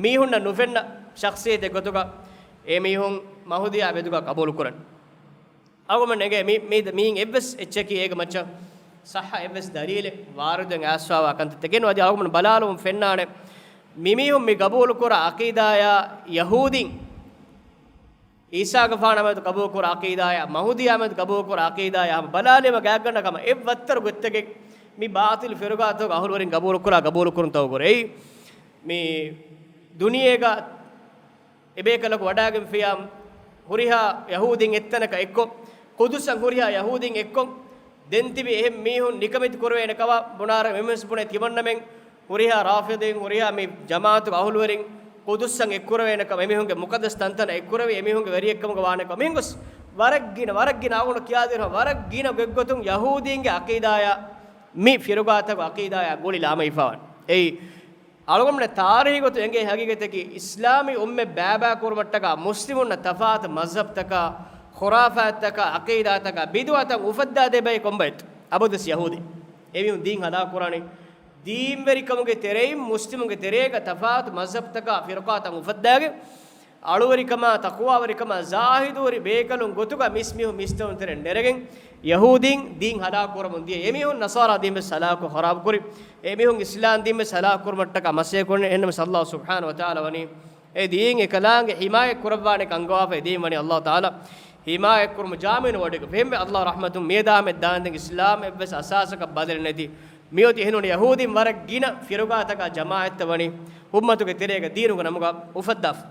މީހުންނަށް ނުފެންނަ ޝަޚްޞިއްޔަތެއް ގޮތުގަ އެ މީހުން މަހުދީއާ މެދުގަ ޤަބޫލުކުރަން. އަޅުގަނޑުމެން އެނގޭ މި، މި، މިއިން އެއްވެސް އެއްޗަކީ އޭގެ މައްޗަށް ޞައްޙަ އެއްވެސް ދަލީލެއް ވާރިދުވެން އައިސްފާވާ ކަންތައްތަކެއް ނުވަ. އަދި އަޅުގަނޑު ބަލާލުމުން ފެންނާނެ، މިމީހުން މި ގަބޫލުކުރާ ޢަޤީދާޔާ ޔަހޫދީން، ޢީސާގެފާނާ މެދު ގަބޫލުކުރާ ޢަޤީދާޔާ، މަހުދީއާ މެދު ގަބޫލުކުރާ ޢަޤީދާޔާ ހަމަ ބަލާލީމަ ގާތްގަނޑަކަމަށް އެއް ވައްތަރު ގޮތްތަކެއް މި ބާޠިލު ފިރުގާތަކުގެ އަހުލުވެރިން ގަބޫލުކުރާ ގަބޫލުކުރުންތަކުގެ ރެއި މި ދުނިޔޭގަ އެބޭކަލަކު ވަޑާގެންފިޔާ ހުރިހާ ޔަހޫދީން އެއްތަނަކަށް އެއްކޮށް، ޤުދުސަށް ހުރިހާ ޔަހޫދީން އެއްކޮށް، ދެން ތިބި އެހެން މީހުން ނިކަމެތި ކުރެވޭނެ ކަމަށް ބުނާރަ އެމެސް ބުނެ ތިމަންނަމެން ހުރިހާ ރާފިޟީން، ހުރިހާ މި ޖަމާޢަތުގެ އަހުލުވެރިން ޤުދުސަށް އެއްކުރެވޭނެ ކަމަށް، އެމީހުންގެ މުޤައްދަސް ތަންތަނަށް އެއްކުރެވި އެމީހުންގެ ވެރިއެއްކަމުގަ ވާނެ ކަމަށް މިހެން ގޮސް ވަރަށް ގިނަ، ވަރަށް ގިނަ އަޅުގަނޑު ކިޔާދިނު ވަރަށް ގިނަ ގޮތްގޮތުން ޔަހޫދީންގެ ޢަޤީދާޔާ މި ފިރުގާތަކު ޢަޤީދާޔާ ގުޅި ލާމައިފާވަން. އެއީ އަޅުގަނޑުމެން ތާރީޚީ ގޮތުން އެނގޭ ހަގީގަތަކީ، އިސްލާމީ އުއްމަތް ބައިބައި ކުރުމަށްޓަކާ މުސްލިމުންނަށް ތަފާތު މަޒްހަބްތަކާ، ޚުރާފާތްތަކާ، ޢަޤީދާތަކާ، ބިދުޢަތައް އުފައްދާދޭ ބައެއް ކޮންބައެއްތަ؟ އަބަދުވެސް ޔަހޫދީ. އެމީހުން ދީން ހަލާކުކުރާނީ ދީންވެރިކަމުގެ ތެރެއިން މުސްލިމުންގެ ތެރޭގަ ތަފާތު މަޒްހަބުތަކާ ފިރުޤާތައް އުފައްދާގެން، އަޅުވެރިކަމާ، ތަޤްވާވެރިކަމާ، ޒާހިދުވެރި ބޭކަލުން ގޮތުގަ މިސް މީހުން މިސްތައުން ތެރެއިން ނެރެގެން، ޔަހޫދީން ދީން ހަލާކު ކުރަމުން ދިޔަ އެމީހުން ނަޞާރާ ދީން ވެސް ހަލާކު ޚަރާބު ކުރި، އެމީހުން އިސްލާމް ދީން ވެސް ހަލާކު ކުރުމަށްޓަކާ މަސައްކަތް ކުރަނީ. އެހެންނަމަސް ﷲ ސުބްޙާނަހޫ ވަތަޢާލާ ވަނީ އެ ދީން އެކަލާނގެ ޙިމާޔަތް ކުރައްވާނެ ކަންގަވާފަ އެ ދީން ވަނީ ﷲ ތަޢާލާ ޙިމާޔަތް ކުރުމު ޖާމިނު ވޮޑިގަ. ފެހެންވެ ﷲ ރަޙްމަތުން މިއަދާ މެދާންދެން އިސްލާމް އެއްވެސް އަސާސަކަށް ބަދަލެއް ނެތި މިއޮތީ އެހެންނޫން ޔަހޫދީން ވަރަށް ގިނަ ފިރުގާތަކާ ޖަމާޢަތްތައް ވަނީ އުއްމަތުގެ ތެރޭގަ ދީނުގެ ނަމުގަ އުފައްދާފަ.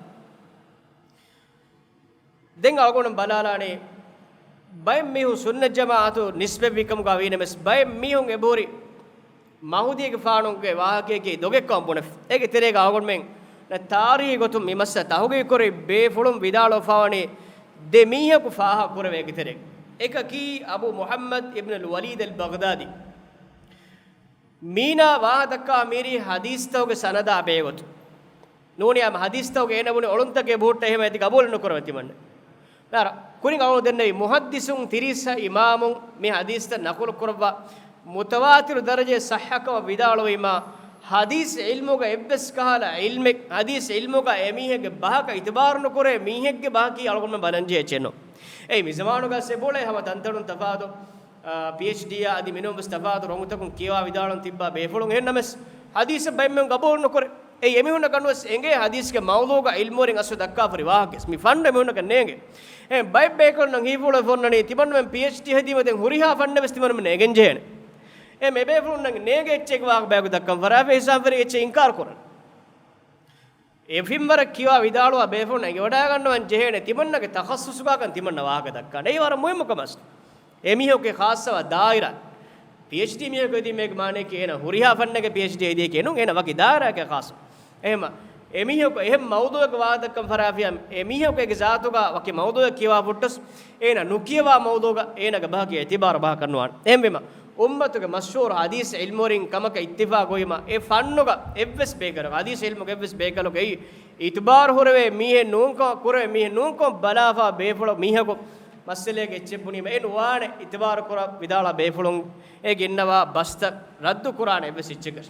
ދެން އަޅުގަނޑު ބަލާލާނީ، ބައެއް މީހުން ސުންނަތް ޖަމާޢަތު ނިސްބަތްވި ކަމުގަ ވީނަމަވެސް، ބައެއް މީހުން އެބަހުރި މަހުދީގެފާނުގެ ވާހަކައެކޭ ދޮގެއްކަމަށް ބުނެފަ. އޭގެ ތެރޭގަ އަޅުގަނޑުމެން ތާރީޚީ ގޮތުން މި މައްސަލަ ތަޙުޤީޤު ކުރި ބޭފުޅުން ވިދާޅުވެފަވަނީ ދެ މީހަކު ފާހަގަ ކުރެވޭ އޭގެ ތެރޭގަ. އެކަކީ އަބޫ މުޙައްމަދު އިބްނުލް ވަލީދު އަލް ބަޣްދާދީ. މީނާ ވާހަކަ ދައްކާ މީރީ ޙަދީޘްތަކުގެ ސަނަދާ ބެހޭގޮތުން. ނޫނީ ހަމަ ޙަދީޘްތަކުގެ އޭނަ ބުނި އޮޅުންތަކެއް ބުހުއްޓަ އެހެމަ އޭތި ގަބޫލެއް ނުކުރަވޭ ތިމަންނަ. މިހާރު ކުރިން އަޅުގަނޑު ދެންނެވި މުޙައްދިޘުން ތިރީސް އިމާމުން މި ޙަދީޘްތައް ނަޤުލު ކުރައްވާ މުތަވާތިރު ދަރަޖައެއް ޞައްޙަކަމަށް ވިދާޅުވީމާ، ޙަދީޘް ޢިލްމުގަ އެއްވެސް ކަހަލަ ޢިލްމެއް، ޙަދީޘް ޢިލްމުގަ އެމީހެއްގެ ބަހަކަށް އިތުބާރު ނުކުރޭ މީހެއްގެ ބަހަކީ އަޅުގަނޑުމެން ބަލަންޖެހޭ އެއްޗެއް ނޫން. އެއީ މިޒަމާނުގަ ސެބުޅޭ ހަމަ ތަންތަނުން ތަފާތު، އާ، ޕީއެޗްޑީއާ އަދި މިނޫން ވެސް ތަފާތު ރޮނގުތަކުން ކިޔަވާ ވިދާޅުން ތިއްބާ ބޭފުޅުން. އެހެންނަމަވެސް ޙަދީޘެއް ބައެއްމެން ގަބޫލު ނުކުރޭ. އެއީ އެމީހުންނަކަށް ނުވެސް އެނގޭ ޙަދީޘްގެ މައުޟޫޢުގަ ޢިލްމުވެރިން އަސްލު ދައްކާފަ ހުރި ވާހަކަ ވެސް. މި ފަންނު އެމީހުންނަކަށް ނޭނގޭ. އެ ބައެއް ބޭކަލުންނަށް ހީވުޅުވެފަ އޮންނަނީ ތިމަންނަމެން ޕީއެޗްޑީ ހެދީމަ ދެން ހުރިހާ ފަންނެއް ވެސް ތިމަންނަމެން އެނގެން ޖެހޭނެ. އެ މެ ބޭފުޅުންނަށް ނޭނގޭ އެއްޗެއްގެ ވާހަކަ ބަޔަކު ދައްކަން ފަރާފަ ހިސާބުވެރި އެއްޗެއް އިންކާރު ކުރަން. އެ ފިންވަރަށް ކިޔާ ވިދާޅުވާ ބޭފުޅުން އެނގިވަޑައިގަންނަވަން ޖެހޭނެ ތިމަންނަގެ ތަޚައްޞުޞުގާކަން ތިމަންނަ ވާހަކަ ދައްކާނެ. އެއީ ވަރަށް މުހިއްމު ކަމެއް. އެމީހަކު ޚާއްޞަވާ ދާއިރާ، ޕީއެޗްޑީ މީހަކު އެދީމޭގެ މާނައަކީ އޭނަ ހުރިހާ ފަންނެއްގެ ޕީއެޗްޑީ އެދިޔަކީ ނޫން، އޭނަ ވަކި ދާއިރާއެއްގެ ޚާއްޞަ. އެހެމަ އެމީހަކު އެހެން މައުޟޫޢެއްގެ ވާހަކަ ދައްކަން ފަރާފިޔާ، އެމީހަކު އޭގެ ޒާތުގަ ވަކި މައުޟޫޢެއް ކިޔަވާ ފުއްޓަސް، އޭނަ ނުކިޔަވާ މައުޟޫޢުގަ އޭނަގެ ބަހަކީ އިތިބާރު ބަހަކަށް ނުވާނެ. އެހެންވީމަ، އުއްމަތުގެ މަޝްހޫރު ޙަދީޘް ޢިލްމުވެރިން ކަމަކަށް އިއްތިފާޤުވީމަ، އެ ފަންނުގަ އެއްވެސް ބޭކަލަކު، ޙަދީޘް ޢިލްމުގެ އެއްވެސް ބޭކަލަކު އެއީ އިތުބާރު ހުރެވޭ މީހެއް ނޫންކަން، ކުރެވޭ މީހެއް ނޫންކަން ބަލާފާ ބޭފުޅު މީހަކު މައްސަލައެއްގެ އެއްޗެއް ބުނީމަ، އެ ނުވާނެ އިތުބާރު ކުރާ ވިދާޅާ ބޭފުޅުން އެ ގެންނަވާ ބަސްތައް ރައްދު ކުރާނެ އެއްވެސް އެއްޗެއްގަ.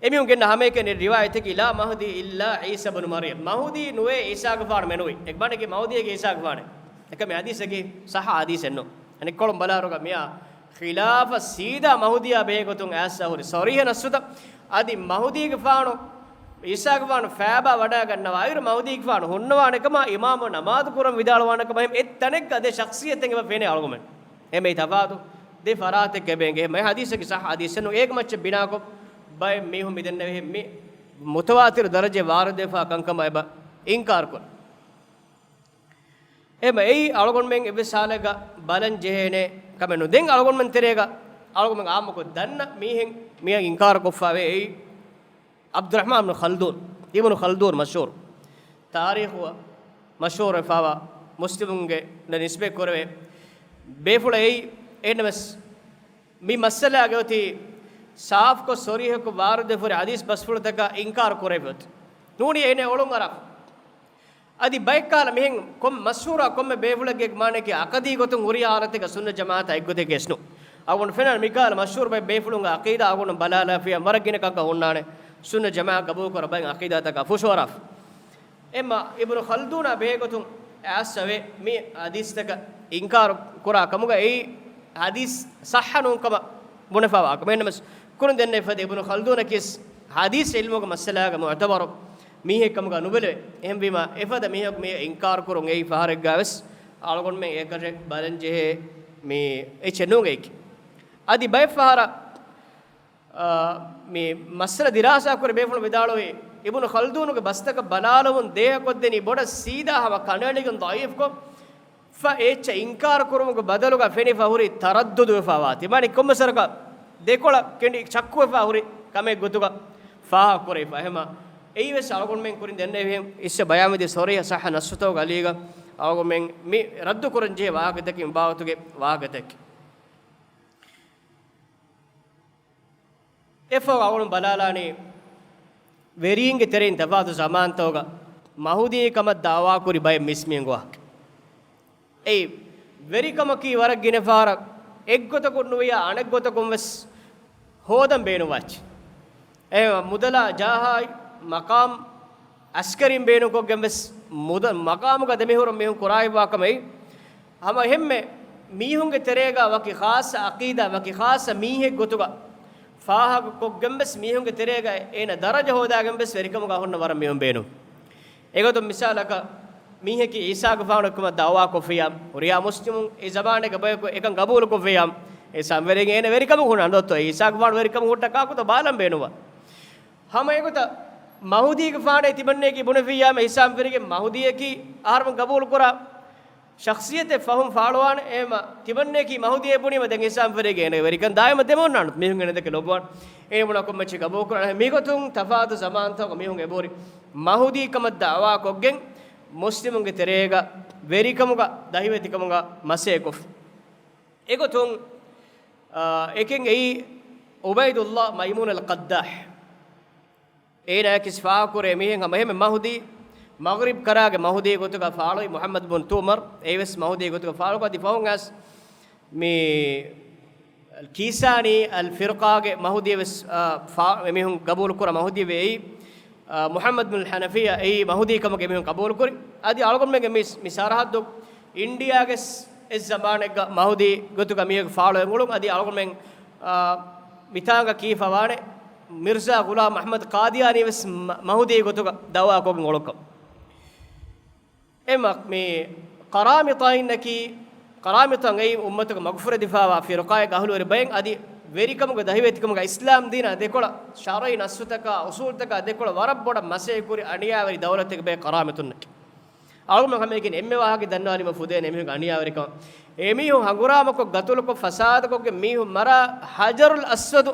އެމީހުން ގެންނަ ހަމައެކަނި ރިވާޔަތަކީ، "ލާ މަހްދީ އިއްލާ ޢީސާ ބުނު މަރްޔަމް." މަހުދީ ނުވޭ ޢީސާގެފާނު މެނުވީ. އެ މާނައަކީ މަހުދީއަކީ ޢީސާގެފާނެއް. އެކަމެއް ޙަދީޘަކީ ޞައްޙަ ޙަދީޘެއް ނޫން. އަނެއްކޮޅުން ބަލާއިރުގަ މިއާ ޚިލާފަށް ސީދާ މަހުދީއާ ބެހޭގޮތުން އައިސް ހުރި ޞަރީޙަ ނައްޞުތައް. އަދި މަހުދީގެފާނު، ޢީސާގެފާނު ފައިބާ ވަޑައިގަންނަވާ އިރު މަހުދީގެފާނު ހުންނަވާނެކަމާ، އިމާމު ނަމާދު ކުރަން ވިދާޅުވާނެކަމާ އެހެން އެއް ތަނެއްގަ ދެ ޝަޚްޞިއްޔަތެއް އެބަ ފެނޭ އަޅުގަނޑުމެން. އެމެ ތަފާތު ދެ ފަރާތެއްގަ އެބަ އެނގޭ. އެހެން ޙަދީޘަކީ ޞައްޙަ ޙަދީޘެއް ނޫން. އޭގެ މައްޗަށް ބިނާކޮށް ބައެއް މީހުން މިދެންނެވިހެން މި މުތަވާތިރު ދަރަޖައެއް ވާރިދުވެފާ ކަންކަމަށް އެބަ އިންކާރު ކުރަން. އެހެން އެއީ އަޅުގަނޑުމެން އެއްވެސް ހާލެއްގަ ބަލަން ޖެހޭނެ ކަމެއް ނޫން. ދެން އަޅުގަނޑުމެން ތެރޭގަ އަޅުގަނޑުމެން އާއްމުކޮށް ދަންނަ މީހެއް މިއަށް އިންކާރު ކޮށްފަވޭ. އެއީ ޢަބްދުއްރަޙްމާން އިބްނު ޚަލްދޫން، އިބްނު ޚަލްދޫން މަޝްހޫރު، ތާރީޚު މަޝްހޫރުވެފަވާ މުސްލިމުންގެ ނިސްބަތް ކުރެވޭ ބޭފުޅެއް. އެހެންނަމަވެސް މި މައްސަލާގެ އޮތީ ސާފުކޮށް ޞަރީޙަކޮށް ވާރިދުވެފަ ހުރި ޙަދީޘް ބަސްފުޅުތަކާ އިންކާރު ކުރެވި އޮތީ. ނޫނީ އޭނަ އޮޅުން އަރާފަ. އަދި ބައެއް ކަހަލަ މިހެން ކޮން މަޝްހޫރާ ކޮންމެ ބޭފުޅެއްގެ މާނައަކީ އަޤަދީ ގޮތުން ހުރި ޙާލަތެއްގަ ސުންނަ ޖަމާޢަތާ އެއްގޮތެއްގަ އެސްނު. އަޅުގަނޑު ފެނާނެ މިކަހަލަ މަޝްހޫރު ބައެއް ބޭފުޅުންގެ ޢަޤީދާ އަޅުގަނޑު ބަލާލާފިޔާ ވަރަށް ގިނަ ކަންކަން ހުންނާނެ. ސުންނަ ޖަމާޢަތް ގަބޫލުކުރާ ބައެއް ޢަޤީދާތަކާ ފުށުއަރާފަ. އެމަ އިބްނު ޚަލްދޫނާ ބެހޭގޮތުން އައިސްއަވޭ މި ޙަދީޘްތަކަށް އިންކާރު ކުރާ ކަމުގަ އެއީ ޙަދީޘް ޞައްޙަ ނޫންކަމަށް ބުނެފަވާކަމަށް. އެހެންނަމަވެސް ކުރިން ދެންނެވި ފަދަ އިބްނު ޚަލްދޫނަކީ ވެސް ޙަދީޘް ޢިލްމުގެ މައްސަލާގަ މުޢުތަބަރު މީހެއްކަމުގަ ނުބެލެވޭ. އެހެންވީމާ، އެފަދަ މީހަކު މިއަށް އިންކާރު ކުރުން އެއީ ފަހަރެއްގަ ވެސް އަޅުގަނޑުމެން އެކަށެއް ބަލަން ޖެހޭ މި އެއްޗެއް ނޫން އެއީކީ. އަދި ބައެއް ފަހަރަށް، އާ، މި މައްސަލަ ދިރާސާ ކުރި ބޭފުޅުން ވިދާޅުވީ، އިބްނު ޚަލްދޫނުގެ ބަސްތަކަށް ބަލާލުމުން ދޭހަކޮށްދެނީ ބޮޑަށް ސީދާ ހަމަ ކަނޑައެޅިގެން ޟަޢީފްކޮށް، ފަ އެއްޗެއް އިންކާރު ކުރުމުގެ ބަދަލުގަ ފެނިފަ ހުރި ތަރައްދުދުވެފަވާތީ. މާނަ ކޮންމެ ސަރަކަށް ދެކޮޅަށް ކެނޑި ޝައްކުވެފަ ހުރި ކަމެއް ގޮތުގަ ފާހަގަ ކުރެވިފަ. އެހެމަ އެއީވެސް އަޅުގަނޑުމެން ކުރިން ދެންނެވިހެން އިސްވެ ބަޔާންވެދިޔަ ޞަރީޙަ ޞައްޙަ ނައްޞުތަކުގެ އަލީގަ އަޅުގަނޑުމެން މި ރައްދު ކުރަން ޖެހޭ ވާހަކަތަކެއް މި ބާވަތުގެ ވާހަކަތަކެއް. އެފަހު އަޅުގަނޑު ބަލާލާނީ، ވެރީންގެ ތެރެއިން ތަފާތު ޒަމާންތަކުގަ މަހުދީ ކަމަށް ދަޢުވާ ކުރި ބައެއް މީސްމީހުންގެ ވާހަކަ. އެއީ، ވެރިކަމަކީ ވަރަށް ގިނަ ފަހަރަށް އެއްގޮތަކުން ނުވިޔާ އަނެއްގޮތަކުން ވެސް ހޯދަން ބޭނުންވާ އެއްޗެއް. އެ މުދަލާ ޖާހާއި މަޤާމް އަސްކަރީން ބޭނުންކޮށްގެން ވެސް މުދަ-، މަޤާމުގަ ދެމިހުރުން މީހުން ކުރާ އިއްވާ ކަމެއް. ހަމަ އެހެންމެ މީހުންގެ ތެރޭގަ ވަކި ޚާއްޞަ ޢަޤީދާ، ވަކި ޚާއްޞަ މީހެއް ގޮތުގަ ފާހަގަކޮށްގެން ވެސް މީހުންގެ ތެރޭގަ އޭނަ ދަރަޖަ ހޯދާގެން ވެސް ވެރިކަމުގަ ހުންނަ ވަރަށް މީހުން ބޭނުން. އެގޮތުން މިސާލަކަށް، މީހަކީ ޢީސާގެފާނު ކަމަށް ދަޢުވާ ކޮށްފިއްޔާ، ހުރިހާ މުސްލިމުން އެ ޒަމާނެއްގަ ބަޔަކު އެކަން ގަބޫލު ކޮށްފިއްޔާ، އެ ސަމްވެރިގެން އޭނަ ވެރިކަމުގަ ހުންނަ އަނދޮއްތޯ ޢީސާގެފާނު ވެރިކަމުގަ ހުއްޓަ ކާކުތޯ ބާލަން ބޭނުންވާ. ހަމަ އެގޮތަށް މަހުދީގެފާނޭ ތިމަންނައަކީ ބުނެފިއްޔާމެ ހިސާބުވެރިގެ މަހުދީއަކީ އަހަރުމެން ގަބޫލުކުރާ ޝަޚްޞިއްޔަތެއް ފަހުން ފާޅުވާނެ. އެހެމަ ތިމަންނައަކީ މަހުދީއެއް ބުނީމަ ދެން ހިސާބުވެރިގެ އޭނަގެ ވެރިކަން ދާއިމަށް ދެމިއޮންނާނެ. މީހުން އޭނަ ދެކެ ލޯބިވާނެ. އޭނަ ބުނާ ކޮންމެ އެއްޗެއް ގަބޫލުކުރާނެ. މިގޮތުން ތަފާތު ޒަމާންތަކުގަ މީހުން އެބަހުރި މަހުދީ ކަމަށް ދަޢުވާ ކޮށްގެން މުސްލިމުންގެ ތެރޭގަ ވެރިކަމުގަ ދަހިވެތިކަމުގަ މަސައްކަތް ކޮށްފި. އެގޮތުން، އާ، އެކެއް އެއީ އުބައިދުﷲ މައިމޫން އަލް ޤައްދާޙް. އޭނާއަކީ ފާހަގަކުރޭ މީހެއް ހަމަ އެހެން މަހުދީ، މަޣްރިބް ކަރާގެ މަހުދީ ގޮތުގަ ފާޅުވި މުޙައްމަދު ބުން ތޫމަރު، އެއީވެސް މަހުދީ ގޮތުގަ ފާޅުވި. އަދި ފަހުން އައިސް މި ކީސާނީ އަލް ފިރުޤާގެ މަހުދީވެސް، އާ، ފާ-، އެމީހުން ގަބޫލުކުރާ މަހުދީވެ އެއީ، އާ، މުޙައްމަދު ބުން ޙަނަފިއްޔާ އެއީ މަހުދީ ކަމަށް އެމީހުން ގަބޫލުކުރި. އަދި އަޅުގަނޑުމެންގެ މި، މި ސަރަޙައްދު އިންޑިއާގެ އެއް ޒަމާނެއްގަ މަހުދީ ގޮތުގަ މީހަކު ފާޅުވެ އުޅުން. އަދި އަޅުގަނޑުމެން، އާ، މިތާނގަ ކީފަވާނެ މިރްޒާ ޣުލާމް އަޙްމަދު ޤާދިޔާނީވެސް މަ-، މަހުދީ ގޮތުގަ ދަޢުވާ ކޮށްގެން އުޅުންކަން. އެ މަ-، މި ޤަރާމިޠާއިންނަކީ، ޤަރާމިޠުން އެއީ އުއްމަތުގެ މަގުފުރެދިފާވާ ފިރުޤާއެއް އަހުލުވެރި ބައެއް. އަދި ވެރިކަމުގެ ދަހިވެތިކަމުގަ އިސްލާމް ދީނާ ދެކޮޅަށް، ޝަރުޢީ ނައްޞުތަކާ، އުޞޫލުތަކާ ދެކޮޅަށް ވަރަށް ބޮޑަށް މަސައްކަތް ކުރި އަނިޔާވެރި ދައުލަތެއްގެ ބައެއް ޤަރާމިޠުންނަކީ. އަޅުގަނޑު ހަމައެކަނި އެންމެ ވާހަކަ ދަންނަވާލީމަ ފުދޭނެ އެމީހުންގެ އަނިޔާވެރިކަން. އެމީހުން ހަނގުރާމަކޮށް، ގަތުލުކޮށް، ފަސާދަކޮށްގެން މީހުން މަރާ ހަޖަރުލް އަސްވަދު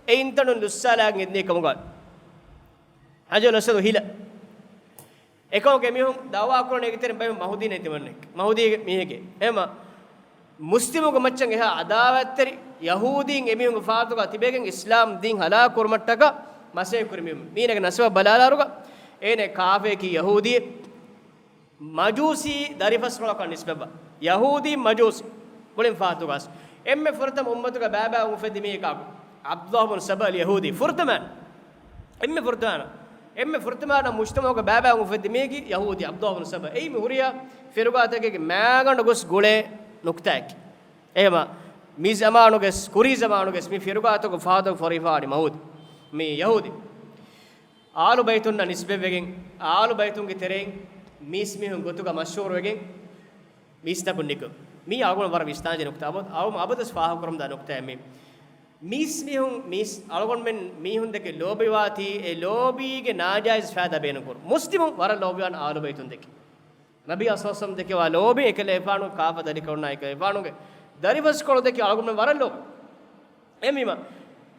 އެއިންތަނުން ލުއްސާލާގެން އެދިނީ ކަމުގަ. ހަޖަރުލް އަސްވަދު ހިލަ. އެކަމަކު އެމީހުން ދަޢުވާ ކުރަނީ އޭގެ ތެރެއިން ބައެއް މަހުދީ ނެތި މަންނެ. މަހުދީގެ މީހެކޭ. އެހެމަ މުސްލިމުންގެ މައްޗަށް އެހާ އަދާވަތްތެރި ޔަހޫދީން އެމީހުންގެ ފާތުގަ ތިބެގެން އިސްލާމް ދީން ހަލާކު ކުރުމަށްޓަކާ މަސައްކަތް ކުރި މީހުން. މީނަގެ ނަސަބަށް ބަލާލާރުގަ އޭނަ ކާފަޔަކީ ޔަހޫދީ މަޖޫސީ ދަރިފަސްކޮޅަކަށް ނިސްބަތްވާ. ޔަހޫދީ މަޖޫސީ މުޅިން ފާތުގަސް. އެންމެ ފުރަތަމަ އުއްމަތުގެ ބައިބައި އުފެއްދި މީހަކު ޢަބްދުﷲ ބުން ސަބަ އަލް ޔަހޫދީ. ފުރަތަމަ އެންމެ ފުރަތަމަ، އެންމެ ފުރަތަމަ މުޖްތަމަޢުގެ ބައިބައި އުފެއްދި މީހަކީ ޔަހޫދީ ޢަބްދުﷲ ބުން ސަބަ. އެއީ މި ހުރިހާ ފިރުގާތަކެއްގެ މައިގަނޑު ގޮސް ގުޅޭ ނުކްތާއެކޭ. އެހެމަ މި ޒަމާނުގެސް، ކުރީ ޒަމާނުގެސް މި ފިރުގާތަކުގެ ފާތުގަ ފޮރިފާޑި މަހޫދީ، މި ޔަހޫދީ. އާލު ބައިތުންނަށް ނިސްބަތްވެގެން، އާލު ބައިތުންގެ ތެރެއިން މީސްމީހުން ގޮތުގަ މަޝްހޫރުވެގެން މީސްތަކުން ނިކު. މީ އަޅުގަނޑު ވަރަށް ވިސްނާޖެ ނުކްތާ. އަބަދު، އަބަދުވެސް ފާހަގަކުރަމުންދާ ނުކްތާއެއް މީ. މީސްމީހުން، މީސް އަޅުގަނޑުމެން މީހުން ދެކެ ލޯބިވާތީ، އެ ލޯބީގެ ނާޖާއިޒް ފައިދާ ބޭނުންކުރު. މުސްލިމުން ވަރަށް ލޯބިވާން އާލު ބައިތުން ދެކެ. ނަބީ އަސްލަމް ދެކެވާ ލޯބި އެކަލޭފާނު ކާފަ ދަރިކަލުންނާ އެކަލޭފާނުގެ ދަރިފަސްކޮޅު ދެކެ އަޅުގަނޑުމެން ވަރަށް ލޯބި. އެމީމަ،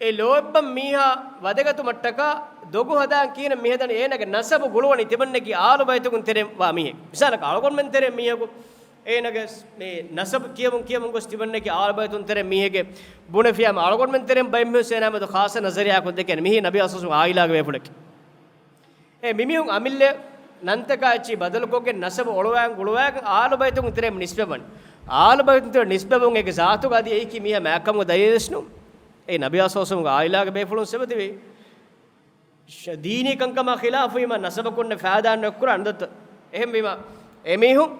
އެ ލޯތްބަން މީހާ ވަދެގަތުމަށްޓަކާ ދޮގު ހަދާން ކީނަ މިހަދަނީ އޭނަގެ ނަސަބު ގުޅުވަނީ ތިމަންނަކީ އާލު ބައިތުގެ ތެރެއިން ވާ މީހެއް. މިސާލަކަށް އަޅުގަނޑުމެން ތެރެއިން މީހަކު އޭނަގެ މި ނަސަބު ކިޔަމުން ކިޔަމުން ގޮސް ތިމަންނަކީ އާލު ބައިތުން ތެރެއިން މީހެކޭ ބުނެފިޔާމަ އަޅުގަނޑުމެން ތެރެއިން ބައެއް މީހުން އޭނާ މެދު ޚާއްޞަ ނަޒަރިއްޔާއަކުން ދެކެން މިހީ ނަބީ އަސްލު އާއިލާގެ ބޭފުޅެކޭ. އެ މިމީހުން އަމިއްލަ ނަންތަކާ އެއްޗި ބަދަލުކޮށްގެން ނަސަބު އޮޅުވާން ގުޅުވާގެން އާލު ބައިތުން ތެރެއިން ނިސްބަތްވަން. އާލު ބައިތުން ތެރެއިން ނިސްބަތްވުން އޭގެ ޒާތުގަ އަދި އެއީކީ މީހާ މާތްކަމުގެ ދަލީލެއް ނޫން. އެ ނަބީ އަސްލުގެ އާއިލާގެ ބޭފުޅުން ސަބަބުވި ޝަ-، ދީނީ ކަންކަމާ ޚިލާފުވީމަ ނަސަބަކުންނެ ފައިދާ ނުކުރާ ނުދަތު. އެހެންވީމަ އެމީހުން،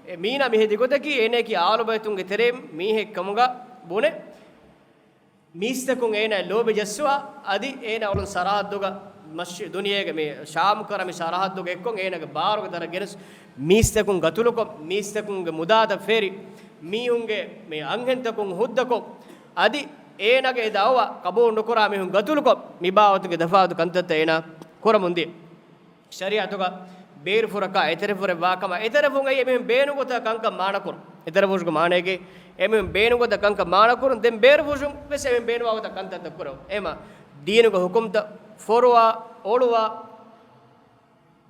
އެ މީނާ މި ހެދި ގޮތަކީ އޭނައަކީ އާލު ބައިތުންގެ ތެރެއިން މީހެއް ކަމުގަ ބުނެ މީސްތަކުން އޭނާ ލޯބި ޖައްސުވާ، އަދި އޭނާ އުޅުނު ސަރަހައްދުގަ މަޝް-، ދުނިޔޭގެ މި ޝާމް ކަރަ މި ސަރަހައްދުގަ އެއްކޮށް އޭނާގެ ބާރުގެ ދަރަ ގެނެސް މީސްތަކުން ގަތުލުކޮށް، މީސްތަކުންގެ މުދާތައް ފޭރި، މީހުންގެ މި އަންހެންތަކުން ހުއްދަކޮށް، އަދި އޭނާގެ އެ ދަޢުވާ ޤަބޫލު ނުކުރާ މީހުން ގަތުލުކޮށް، މި ބާވަތުގެ ތަފާތު ކަންތައްތައް އޭނާ ކުރަމުންދިޔަ. ޝަރީޢަތުގަ ބޭރުފުށަކާ އެތެރެފުށެއް ވާކަމަށް، އެތެރެފުށް އެމީހުން ބޭނުންގޮތަށް ކަންކަން މާނަކުރުން. އެތެރެފުށުގެ މާނައަކީ އެމީހުން ބޭނުންގޮތަށް ކަންކަން މާނަކުރުން. ދެން ބޭރުފުށުން ވެސް އެމީހުން ބޭނުންވާގޮތަށް ކަންތައްތައް ކުރެވުން. އެހެމަ ދީނުގެ ހުކުމްތައް ފޮރުވާ، އޮޅުވާ،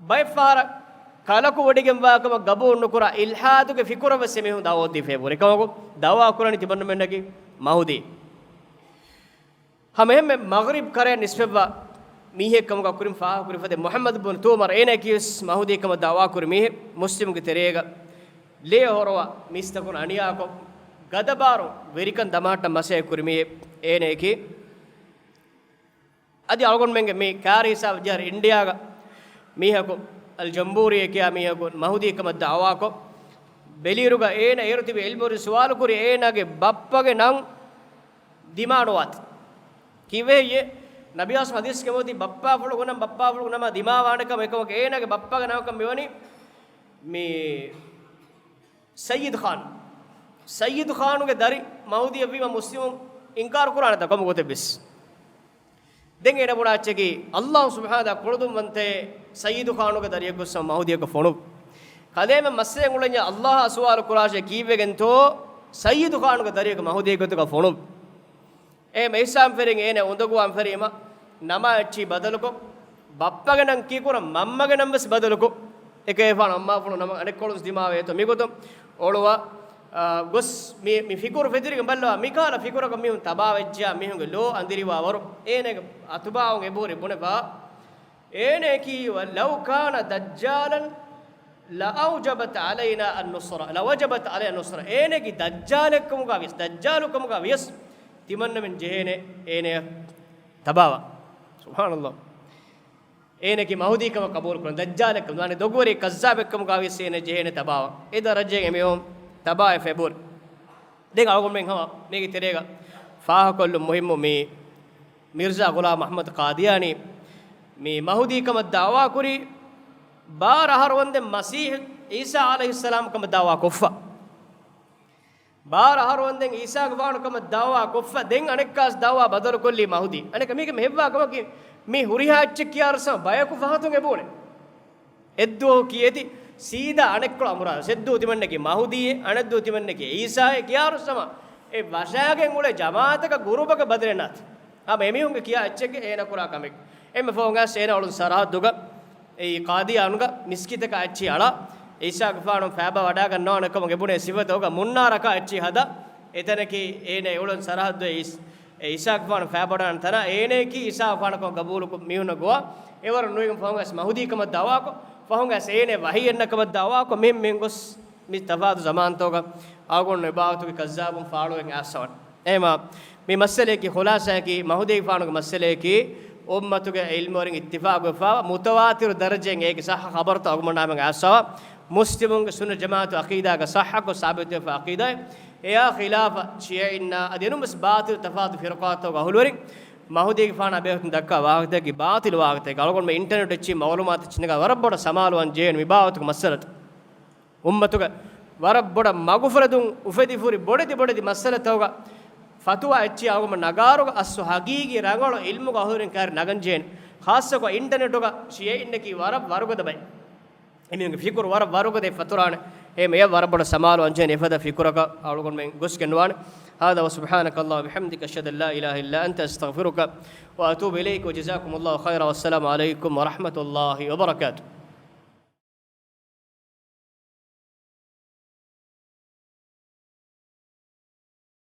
ބައެއްފަހަރަށް ކަލަކުވޮޑިގެންވާކަމަށް ގަބޫލުނުކުރާ އިލްޙާދުގެ ފިކުރަށް ވެސް އެމީހުން ދަޢުވަތު ދީފައި ހުރި ކަމަކު ދަޢުވާ ކުރަނީ ތިމަންނަމެންނަކީ މަހުދީ. ހަމައެހެންމެ މަޣްރިބް ކަރައަށް ނިސްބަތްވާ މީހެއް ކަމުގަ ކުރިން ފާހަގަކުރި ފަދަ މުޙައްމަދު ބުން ތޫމަރު އޭނައަކީވެސް މަހުދީ ކަމަށް ދަޢުވާ ކުރި މީހެއް، މުސްލިމުންގެ ތެރޭގަ ލޭ ހޮރުވާ މީސްތަކުން އަނިޔާކޮށް، ގަދަބާރު ވެރިކަން ދަމާއްޓަން މަސައްކަތް ކުރި މީހެއް. އޭނައަކީ އަދި އަޅުގަނޑުމެންގެ މި ކާރި ހިސާބަށް ޖަހާ އިންޑިއާގަ މީހަކު، އަލް ޖަމްބޫރީ ކިޔާ މީހަކު މަހުދީ ކަމަށް ދައުވާކޮށް، ބެލިއިރުގަ އޭނަ އޭރު ތިބި އިލްމުވެރިން ސުވާލުކުރި އޭނާގެ ބައްޕަގެ ނަން ދިމާނުވާތި. ކީއްވެ ހެއްޔޭ؟ ނަބިއްޔާސް ޙަދީޘްގައި މި އޮތީ ބައްޕާފުޅުގެ ނަން، ބައްޕާފުޅުގެ ނަމާ ދިމާވާނެކަމަށް. އެކަމަކު އޭނާގެ ބައްޕަގެ ނަމަކަށް މިވަނީ މި ސައްޔިދު ޚާން. ސައްޔިދު ޚާނުގެ ދަރި މަހުދީއަށްވީމަ މުސްލިމުން އިންކާރު ކުރާނެތާ ކޮންމެ ގޮތެއްވެސް. ދެން އޭނަ ބުނާ އެއްޗަކީ، ﷲ ސުބްޙާނަހޫ ވަތަޢާލާ ކުޅަދުންވަންތައެއް ސައްޔިދު ޚާނުގެ ދަރިއަކު ވެސް މަހުދީއަކަށް ފޮނުވި. ކަލޭމެން މައްސަލައެއް އުޅެންޏާ ﷲ އާ ސުވާލު ކުރާށޭ ކީއްވެގެންތޯ ސައްޔިދު ޚާނުގެ ދަރިއަކު މަހުދީގެ ގޮތުގަ ފޮނުވި. އެހެން އިހްސާން ފެރިން އޭނަ އުނދަގޫވާން ފެރީމަ ނަމާ އެއްޗިހި ބަދަލުކޮށް، ބައްޕަގެ ނަން ކީކުރަން މަންމަގެ ނަން ވެސް ބަދަލުކޮށް، އެކަލޭގެފާނު އައްމާފުޅު ނަމަ އަނެއްކޮޅުން ދިމާވޭތޯ މިގޮތުން އޮޅުވާ، އާ، ގޮސް މި، މި ފިކުރު ފެތުރިގެން ބައްލަވާ، މިކަހަލަ ފިކުރަކަށް މީހުން ތަބާވެއްޖެޔާ މީހުންގެ ލޯ އަނދިރިވާވަރު، އޭނަގެ އަތުބާއުން އެބަހުރި ބުނެފަ، އޭނައަކީ، لو كان دجالا لأوجبت علينا النصرة، لوجبت علينا النصرة. އޭނައަކީ ދައްޖާލެއްކަމުގަ ވިޔަސް، ދައްޖާލުކަމުގަ ވިޔަސް ތިމަންނަމެން ޖެހޭނެ އޭނަޔަށް ތަބާވާން. ސުބްޙާނަﷲ. އޭނައަކީ މަހުދީކަމަށް ޤަބޫލުކުރަން، ދައްޖާލެއްކަމަށް، ދުވާނެ ދޮގުވެރި ކައްޒާބެއްކަމުގަ ވިޔަސް އޭނަ ޖެހޭނެ ތަބާވާން. އެ ދަރަޖައިން އެމީހުން ތަބާވެފަ އެބަހުރި. ދެން އަޅުގަނޑުމެން ހަމަ މީގެ ތެރޭގަ ފާހަގަކޮށްލުން މުހިއްމު މީ މިރްޒާ ޣުލާމް އަޙްމަދު ޤާދިޔާނީ މި މަހުދީ ކަމަށް ދަޢުވާ ކުރީ، ބާރަ އަހަރު ވަންދެން މަސީޙު ޢީސާ ޢަލައިހިއްސަލާމް ކަމަށް ދަޢުވާ ކޮށްފަ. ބާރަ އަހަރު ވަންދެން ޢީސާގެފާނު ކަމަށް ދަޢުވާ ކޮށްފަ، ދެން އަނެއްކާސް ދަޢުވާ ބަދަލުކޮށްލީ މަހުދީ. އަނެއްކާ މީގެ މި ހެއްވާ ކަމަކީ، މި ހުރިހާ އެއްޗެއް ކިޔާ ރަސްމަށް ބަޔަކު ފަހަތުން އެބުނެ. އެއްދުވަހު ކިޔޭތި ސީދާ އަނެއްކޮޅު އަމުރާ. އެއްދުވަހު ތިމަންނަކީ މަހުދީއޭ، އަނެއްދުވަހު ތިމަންނަކީ ޢީސާއޭ ކިޔާ ރަސްމަށް އެ ވަށާގެން އުޅޭ ޖަމާޢަތަކަށް ގުރޫޕަކަށް ބަދަލެއް ނާތި. ހަމަ އެމީހުންގެ ކިޔާ އެއްޗެއްގެ އޭނަ ކުރާ ކަމެއް. އެންމެ ފަހުން އައިސް އޭނަ އުޅުނު ސަރަހައްދުގަ އެއީ ޤާދިޔާނުގަ މިސްކިތަކާ އެއްޗިހި އަޅާ، ޢީސާގެފާނު ފައިބާ ވަޑާގަންނަވާނެ ކަމުގެ ބުނޭ ސިފަތަކުގަ މުންނާރަކާ އެއްޗިހި ހަދާ، އެތަނަކީ އޭނަ އުޅުނު ސަރަހައްދު އެ ޢީސް-، އެ ޢީސާގެފާނު ފައިބާ ވަޑާން ތަނާ އޭނައަކީ ޢީސާގެފާނަކަށް ޤަބޫލުކޮށް މީހުންނަށް ގޮވާ، އެވަރު ނުވި ފަހުން އައިސް މަހުދީ ކަމަށް ދަޢުވާކޮށް، ފަހުން އައިސް އޭނަ ވަޙީ އަންނަ ކަމަށް ދަޢުވާކޮށް މި، މި ގޮސް މި ތަފާތު ޒަމާންތަކުގަ އަޅުގަނޑު އެބާވަތުގެ ކައްޒާބުން ފާޅުވެގެން އައިސްފަވާނެ. އެހެންމާ، މި މައްސަލައަކީ ޚުލާޞާއަކީ މަހުދީގެފާނުގެ މައްސަލައަކީ އުއްމަތުގެ ޢިލްމުވެރިން އިއްތިފާޤުވެފަ މުތަވާތިރު ދަރަޖައިން އޭގެ ޞައްޙަ ޚަބަރުތައް އަޅުގަނޑުމެންނާ ހަމައަށް އައިސްފަވާ، މުސްލިމުންގެ ސުންނަތު ޖަމާޢަތު ޢަޤީދާގެ ޞައްޙަކޮށް ސާބިތުވެފަ ޢަޤީދާއެއް. އެއާ ޚިލާފަށް ޝިޔަޢީންނާ އަދި އެނޫންވެސް ބާޠިލު ތަފާތު ފިރުޤާތަކުގެ އަހުލުވެރިން މަހުދީގެފާނާ ބެހޭގޮތުން ދައްކާ ވާހަކަތަކަކީ ބާޠިލު ވާހަކަތަކެއް. އަޅުގަނޑުމެން އިންޓަރނެޓް އެއްޗެހި މަޢުލޫމާތު އެއްޗެއް ނަގާ ވަރަށް ބޮޑަށް ސަމާލުވާން ޖެހޭނެ މި ބާވަތުގެ މައްސަލަތައް. އުއްމަތުގަ ވަރަށް ބޮޑަށް މަގުފުރެދުން އުފެދިފަހުރި ބޮޑެތި ބޮޑެތި މައްސަލަތަކުގަ ފަތުވާ އެއްޗިހި އަޅުގަނޑު ނަގާއިރުގަ އަސްލު ޙަޤީޤީ ރަނގަޅު ޢިލްމުގެ އަހުލުވެރިން ކައިރި ނަގަން ޖެހޭނެ. ޚާއްޞަކޮށް އިންޓަރނެޓުގަ ޝިޔަޢީންނަކީ ވަރަށް ވަރުގަދަ ބައެއް. އެމީހުންގެ ފިކުރު ވަރަށް ވަރުގަދަ ފަތުރާނެ. އެހެންވެ އެޔަށް ވަރަށް ބޮޑަށް ސަމާލުވާން ޖެހޭނެ އެފަދަ ފިކުރަކަށް އަޅުގަނޑުމެން ގޮސްގެން ނުވާނެ. هذا وسبحانك اللهم وبحمدك أشهد أن لا إله إلا أنت أستغفرك وأتوب إليك وجزاكم الله خيرا والسلام عليكم ورحمة الله وبركاته.